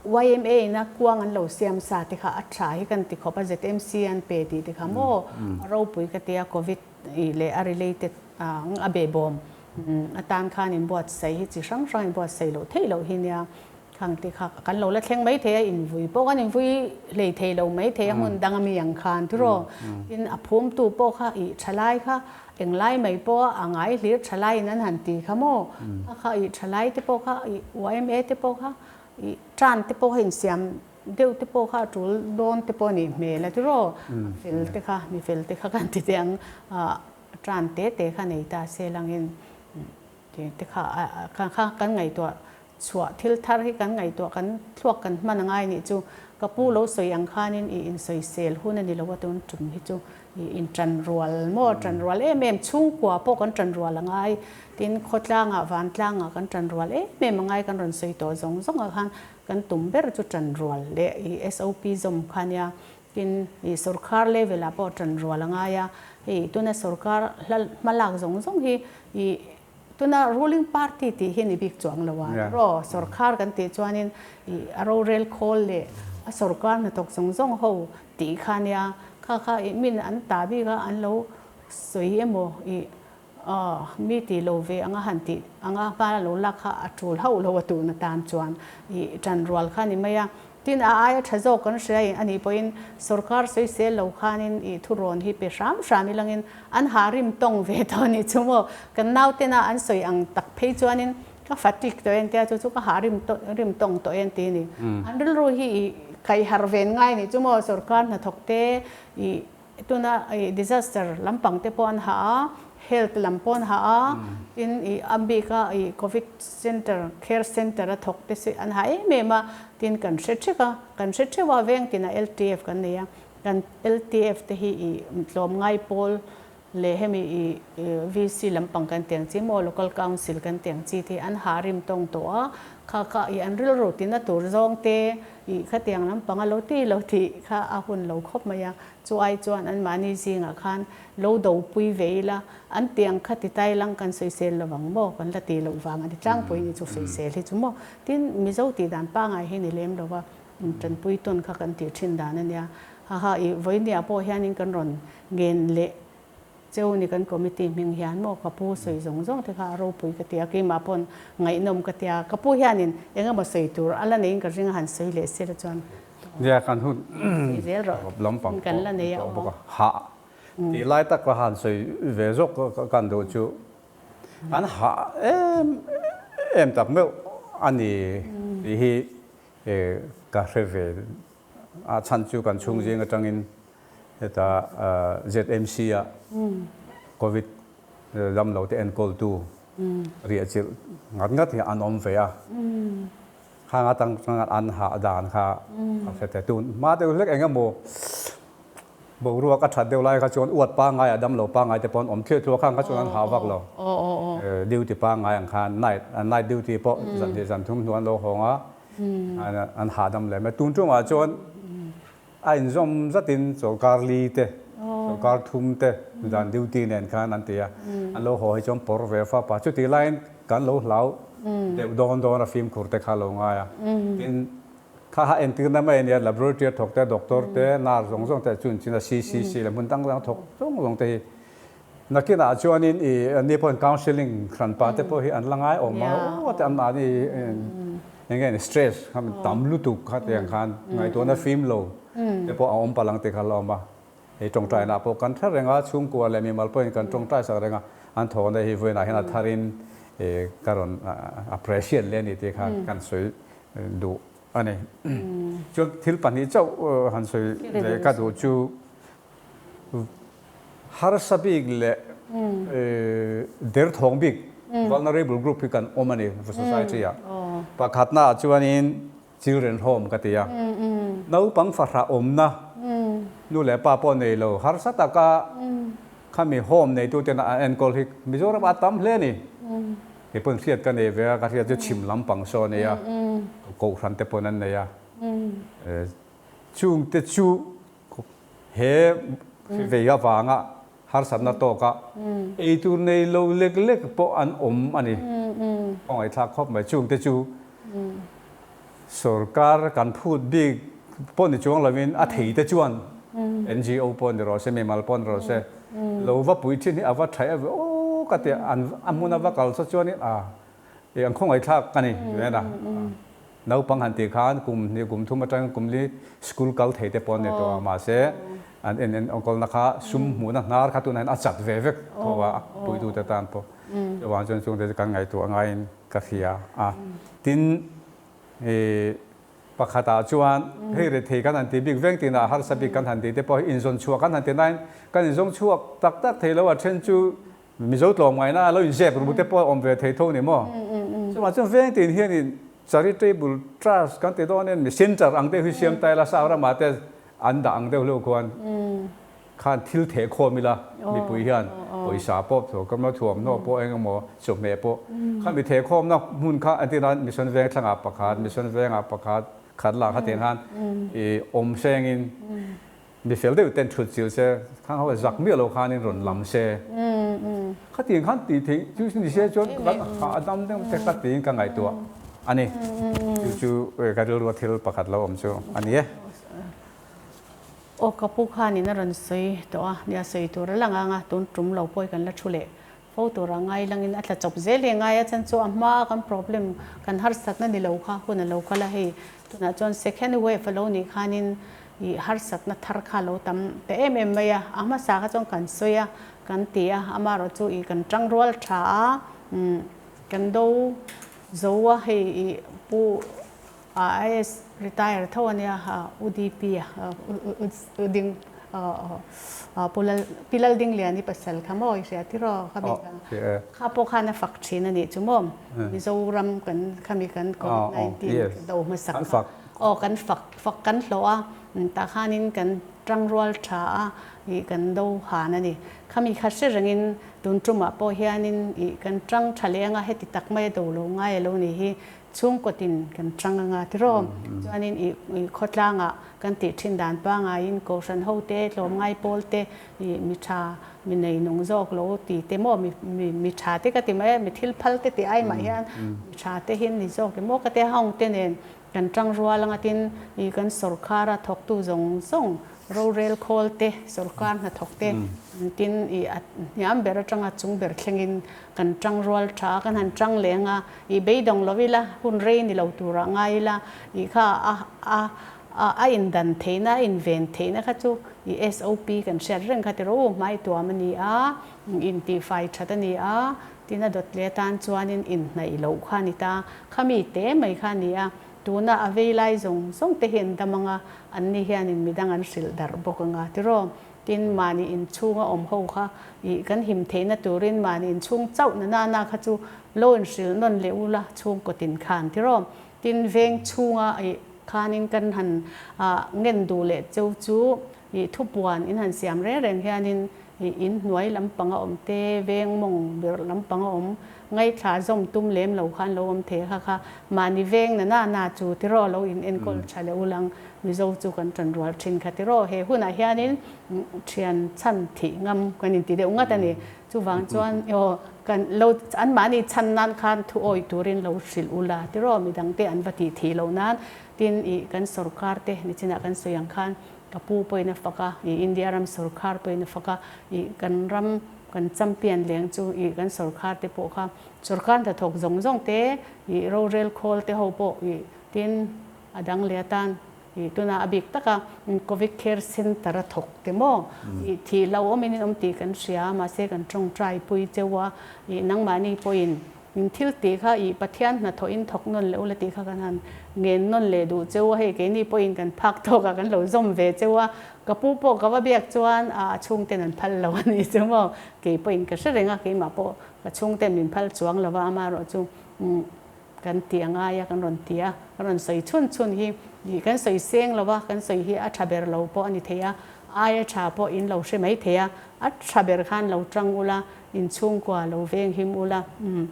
Yma in a kuang an lo siam sa te kha a tha hi kan ti khawp a, ZMC an pe tih te kha maw a ropui ka tia covid leh a related a behbawm atan khan inbuatsaih hi chi hrang hrang inbuatsaih loh theih loh hi nia khang te kha kan lo la thleng mai thei a, invui pawh kan invui hlei thei lo mai thei a hmun dang ami ang khan tiraw tin a phumtu pawh kha ih thalai kha Englai mai pawh a ngai hlir thalai in an han ti kha maw? A kha ih thalai te pawh kha ih yma te pawh kha ih tan te pawh kha insiam deuh te pawh kha a tul dawn te pawh a nih hmel a tiraw? A fel te kha mi fel te kha kan ti teh ang ah tan te te kha nei ta se langin te kha kha kan ngaihtuah Chhuah thil thar hi kan ngaihtuah kan thluak kan hman a ngai nih chu. Ka pu lo sawi ang khanin i insawisel hun a ni lo a tun tum hi chu i intanrual maw tanrual em em chhungkua pawh kan tanrual a ngai tin khawtlangah vantlangah kan tanrual em em a ngai kan rawn sawi tawh zawng zawng ah khan kan tum ber chu tanrual leh i SOP zawm kha nia tin i sorkar level ah pawh tanrual a ngai a hei tuna sorkar hmalak zawng zawng hi i. Tuna ruling party tih hi ni bik chuang lo a, tiraw? Sorkar kan tih chuanin ih a rorel khawl leh a sorkar hnathawk zawng zawng ho tih kha nia, kha kha ih min an ta bik a, an lo sawi emaw ih mi tih lo ve anga han tih anga hma lo lak kha a tul hauh lo a tun atan chuan ih tanrual kha ni mai a. Tin, a aia tha zawk kan hria in anih pawhin sorkar sawisel lo khanin ih thurawn hi pe hram hram ilangin an ha rim tawng ve tawh anih chu maw? Kan nautena an sawi ang tak phei chuanin ka fatigue tawh en tia chu chu ka ha rim rim tawng tawh en ti a ni. An rilru hi ih kaihharh ven ngai anih chu maw? Sorkar hnathawk te ih Tuna i disaster lampang te pawh an ha a, health lam pawh an ha a, tin i a bik a i covid center, care center a thawk te chu an ha em em a, tin kan hre thek a, kan hre theuh a veng tinah LTF kan nei a, kan LTF te hi i tlawmngai pawl leh hemi i VC lampang kan tih ang chi maw local council kan tih ang chi te hi an ha rim tawng tawh a, kha kha i an rilru tina tur zawng te i khatiang lampang a lo ti lo tih kha a hun lo khawp mai a. Chu ai chuan anmahni zingah khan lo dopui ve ila, an tiang kha ti tai lang kan sawisel lo vang maw? Kan la ti loh vang a ni tlangpui ni chu sawisel hi chu maw? Tin, Mizo tih dan pangai hi ni lem lo va, tanpui tawn kha kan tih thin dan a nia. Haha, i vawinia pawh hianin kan rawn ngen leh Cheu ni kan committee hming hian maw ka pu sawi zawng zawng te kha a ropui ka ti a, keimah pawn ngaihnawm ka ti a, ka pu hianin eng emaw sawi tur a la neiin ka ring a han sawi leh sela chuan Nia kan hun sawi zel rawh lampang kan la nei a tawh aw. bawk a, hah tih lai tak ka han sawi ve zawk kan duh chu an hah em em tak meuh a ni tih hi ka hre ve a chhan chu kan chhung zing atangin Heta ZMC-a Covid damlote enkawltu riahchilh ngat ngat hi an awm ve a. Khang atang chuan an hah dan kha a hre thei. Tun hma deuh hlek eng emaw boruak a that deuh lai kha chuan uat pangngai a damlo pangngai te pawh an awm thliah thluah khang kha chuan an hah vak lo. Duty pangngai ang khan night night duty pawh zan hnih zan thum hnu an lo hawng a, an hahdam leh mai. Tun tumah chuan A inzawm zatin chawlhkar li te, chawlhkar thum te dan duty nen khan an ti a, an lo haw hi chuan pawr ve fap a, chutih laiin kan lo hlau deuh dawn dawn a fimkhur te kha lo ngai a, tin kha ha entirna mai a nia, laboratory a thawk te, doctor te, nurse zawng zawng te chun chin a CCC leh hmun dang dang thawk zawng zawng te hi nakinah chuanin i anni pawhin counselling hranpa te pawh hi an la ngai awm ang aw te anmahni Eng nge ni stress kha tam lutuk kha tiang khan ngaihtuahna fim lo te pawh a awm palh ang tih kha a la awm a. Hei tawngtainah pawh kan thar reng a, chhungkua leh mimal pawhin kan tawngtai sak reng a, an thawhna hi vawiinah hian a tharin ka rawn appreciate leh a ni tih kha kan sawi duh a ni. Chuan thil pahnih chauh han sawi leh ka duh chu Harsa bik leh derthawng bik, vulnerable group, hi kan awm a ni society ah. Pakhatna ah chuanin children home ka ti a. Naupang fahrah awmna, nu leh pa pawh nei lo, harsa taka khami home neituten an enkawl hi Mizoram ah a tam hle a ni. Kei pawn hriat ka nei ve a, ka hriat chu chhim lampang saw a nei a, kohhran te pawn an nei a. Chungte chu He vei avanga harsatna tawka ei tur nei lo lek lek pawh an awm a ni. Ka ngaihthlak khawp mai. Chungte chu sorkar kan phut bik pawh ni chuang lovin a thei te chuan NGO pawh ni rawh se, mimal pawh ni rawh se, lo va pui thin hi a va tha em aw ka ti a, a hmun a va kal saw chuanin a an khawngaihthlak a ni nen a. Naupang han tih khan kum hnih kum thum atangin kum li school kal thei te pawh an ni tawh a, mahse an en en kawlna kha sum hmuhna hnar kha tunah hian a chat ve vek tho a, puitute tan pawh. Chuvang chuan chungte chu kan ngaihtuah ngaiin ka hria a. Tin, ih pakhatah chuan hei rethei kan han tih bik veng tinah harsa bik kan han tih te pawh hi inzawn chhuah kan han ti nain kan inzawng chhuak tak tak thei lo a, then chu Mizo tlawmngaihna a lo inzep ru te pawh a awm ve thei tho ni maw? Chuvang chuan veng tin hianin charitable trust kan ti dawn in mi centre ang deuh hi siam ta ila South ramah te an dah ang deuh hleuh khuan khan thil theh khawm ila mipui hian pawisa pawh thawkam a thuamhnaw pawh eng emaw chawhmeh pawh kha mi theh khawmna hmun kha an ti nan Mission Veng thlangah pakhat Mission Vengah pakhat khat lah kha tiang khan i awm sengin Mi fel deuh ten thut chil se, khang ho zak miah lo khanin rawn lam se. Khatiang khan tih theih chu ni se chuan kan hahdam deuh te ka tiin ka ngaihtuah a ni. Chu chu ka rilrua thil pakhat lo awm chu a ni e. Aw ka pu khanin a rawn sawi tawh a, nia sawi tur a lang ang a, tun tum lo pawh hi kan la thu leh fo tur a ngai langin a tla chawp zel hi a ngai a, chan chu a hma kan problem kan harsatna ni lo kha hun a lo kal a, hei tunah chuan second wave a lo nih khanin ih harsatna thar kha a lo tam ta em em mai a, a hmasa kha chuan kan sawi a, kan ti a, amaherawh chu ih kan tangrual tha a, umm kan do zo a, hei ih pu IAS retire tho a nia U DP a U Ding Pu Lal Pi Lal Dingliani pasal kha maw i hria tiraw khami kha kha pawh khan a fak thin a nih chu maw Mizoram kan khami kan covid 19 do hmasak kha aw kan fak fak kan hlawh a tah khanin kan tangrual tha a ih kan do han a ni khami kha hre rengin tun tumah pawh hianin ih kan tang tha leh anga heti tak mai a do lo ngai a lo nih hi Chhungkaw tin kan chang anga tiraw? Chuanin i khawtlangah kan tih thin dan pangaiin Kohhran ho te, tlawmngai pawl te, i mi tha, mi nei nung zawk lo ti te maw, mi mi tha te ka ti mai a, mi thil phal te tih ai mah hian mi tha te hi an ni zawk emaw ka ti a, hawng te nen kan tang rual anga tin i kan sawrkhara thawktu zawng zawng Rorel khawl te, sorkar hnathawk te tin i a hniam ber atanga chung ber thlengin kan tang rual tha a, kan han tang leng a, i beidawng lo ila, hun rei ni lo turah ngai ila, i kha a a a indan theihna, a inven theihna kha chu i SOP kan hriat reng kha ti rawh u, hmai tuam a ni a, intihfai that a ni a, tin a dawt leh atan chuanin inhnaih loh kha a ni ta, khami te mai kha a ni a. Tuna a vei lai zawng zawng te hi an dam anga, anni hianin midang an hrilh darh bawk anga tiraw? Tin, mahni inchhunga awm ho kha ih kan him theihna turin mahni inchhung chauh na nana kha chu lo inhrilh nawn leh ula chhungkaw tin khan tiraw? Tin, veng chhunga ih khanin kan han ah ngen duh leh cheu chu ih thupuan in han siam reng reng hianin ih in hnuai lampanga awm te, veng mawng birh lampanga awm Ngaithla zawm tum lem lo khan lo awm thei kha kha mahni veng na na na chu tiraw lo in enkawl tha leh ulang Mizo chu kan tan rual thin kha tiraw he hunah hianin thian chhan thih ngam kan inti deuh ngat a ni chuvang chuan aw kan lo an mahni chhan nan khan thu awi turin lo hrilh ula tiraw midang te an va tih thih loh nan tin ih kan sorkar te nichinah kan sawi ang khan ka pu pawhin a fak a ih India ram sorkar pawhin a fak a ih kan ram Kan champion leng chu ih kan sorkar te pawh kha sorkar hnathawk zawng zawng te ih rorel khawl te ho pawh ih tin a dang leh atan ih tuna a bik taka covid care center a thawk te maw ih thih lo awmin in awm tih kan hria mahse kan tawngtai pui cheu a ih nangmahni pawhin In thil tih kha ih Pathian hnathawh in thawk nawn leh ula tih kha kan han ngen nawn leh duh cheu a, hei keini pawhin kan phak tawk ah kan lo zawm ve cheu a, ka pu pawh ka va biak chuan a chhungten an phal lo a ni chu maw, kei pawhin ka hre reng a, keimah pawh ka chhungten min phal chuang lo va, amaherawh chu kan ti a ngai a, kan rawn ti a, kan rawn sawi chhun chhun hi ih kan sawi seng lo va, kan sawi hi a tha ber lo pawh a ni thei a, aia tha pawh in lo hre mai thei a, a tha ber khan lo tang ula In chhungkua lo veng him ula, umm.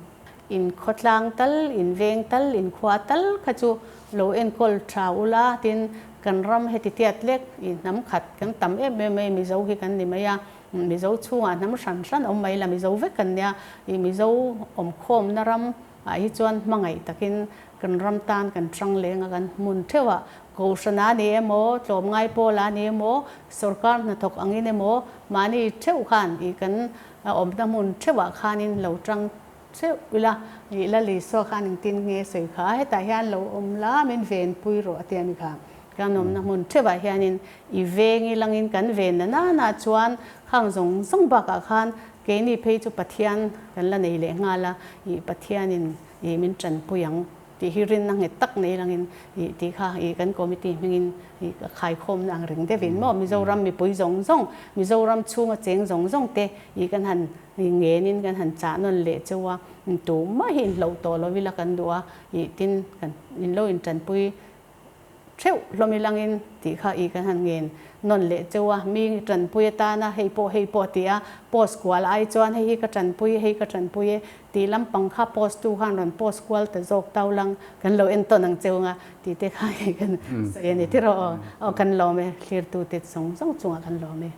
In khawtlang tal, in veng tal, in khua tal kha chu lo enkawl tha ula, tin kan ram heti tiat lek i hnam khat kan tam em em mai, Mizo hi kan ni mai a, Mizo chhungah hnam hran hran awm mai la, Mizo vek kan nia, i Mizo awmkhawmna ram ah hi chuan hmangaih takin kan ram tan kan hrang leng a, kan hmun theuh ah Kohhran a ni emaw, tlawmngai pawl a ni emaw, sorkar hnathawk angin emaw, mahni theuh khan ih kan awmna hmun theuhah khanin lo tang theuh ila, ih la Lisua khan engtin nge sawi kha, hetah hian lo awm la min venpui rawh a ti a ni kha. Kan awmna hmun theuhah hianin i veng ilangin kan ven na nana chuan khang zawng zawng bakah khan keini phei chu Pathian kan la nei leh nghal a, ih Pathianin ih min tanpui ang. Tih hi rinna nghet tak nei langin ih tih kha ih kan committee hmingin ih ka khaikhawmna ang reng deuhin maw Mizoram mipui zawng zawng Mizoram chhunga cheng zawng zawng te ih kan han ngenin kan han chah nawn leh cheu a tumah hi inhloh tawh lo ila kan duh a ih tin kan inlo intanpui Theuh hlawm i langin tih kha i kan han ngen nawn leh cheu a, mi tanpui atana hei pawh hei pawh ti a post kual ai chuan hei hi ka tanpui hei ka tanpui e tih lampang kha post tu khan rawn post kual ta zawk tau lang kan lo entawn ang cheu anga tih te kha hei kan sawi a ni tiraw aw kan lawm e thlirtu te zawng zawng chungah kan lawm e.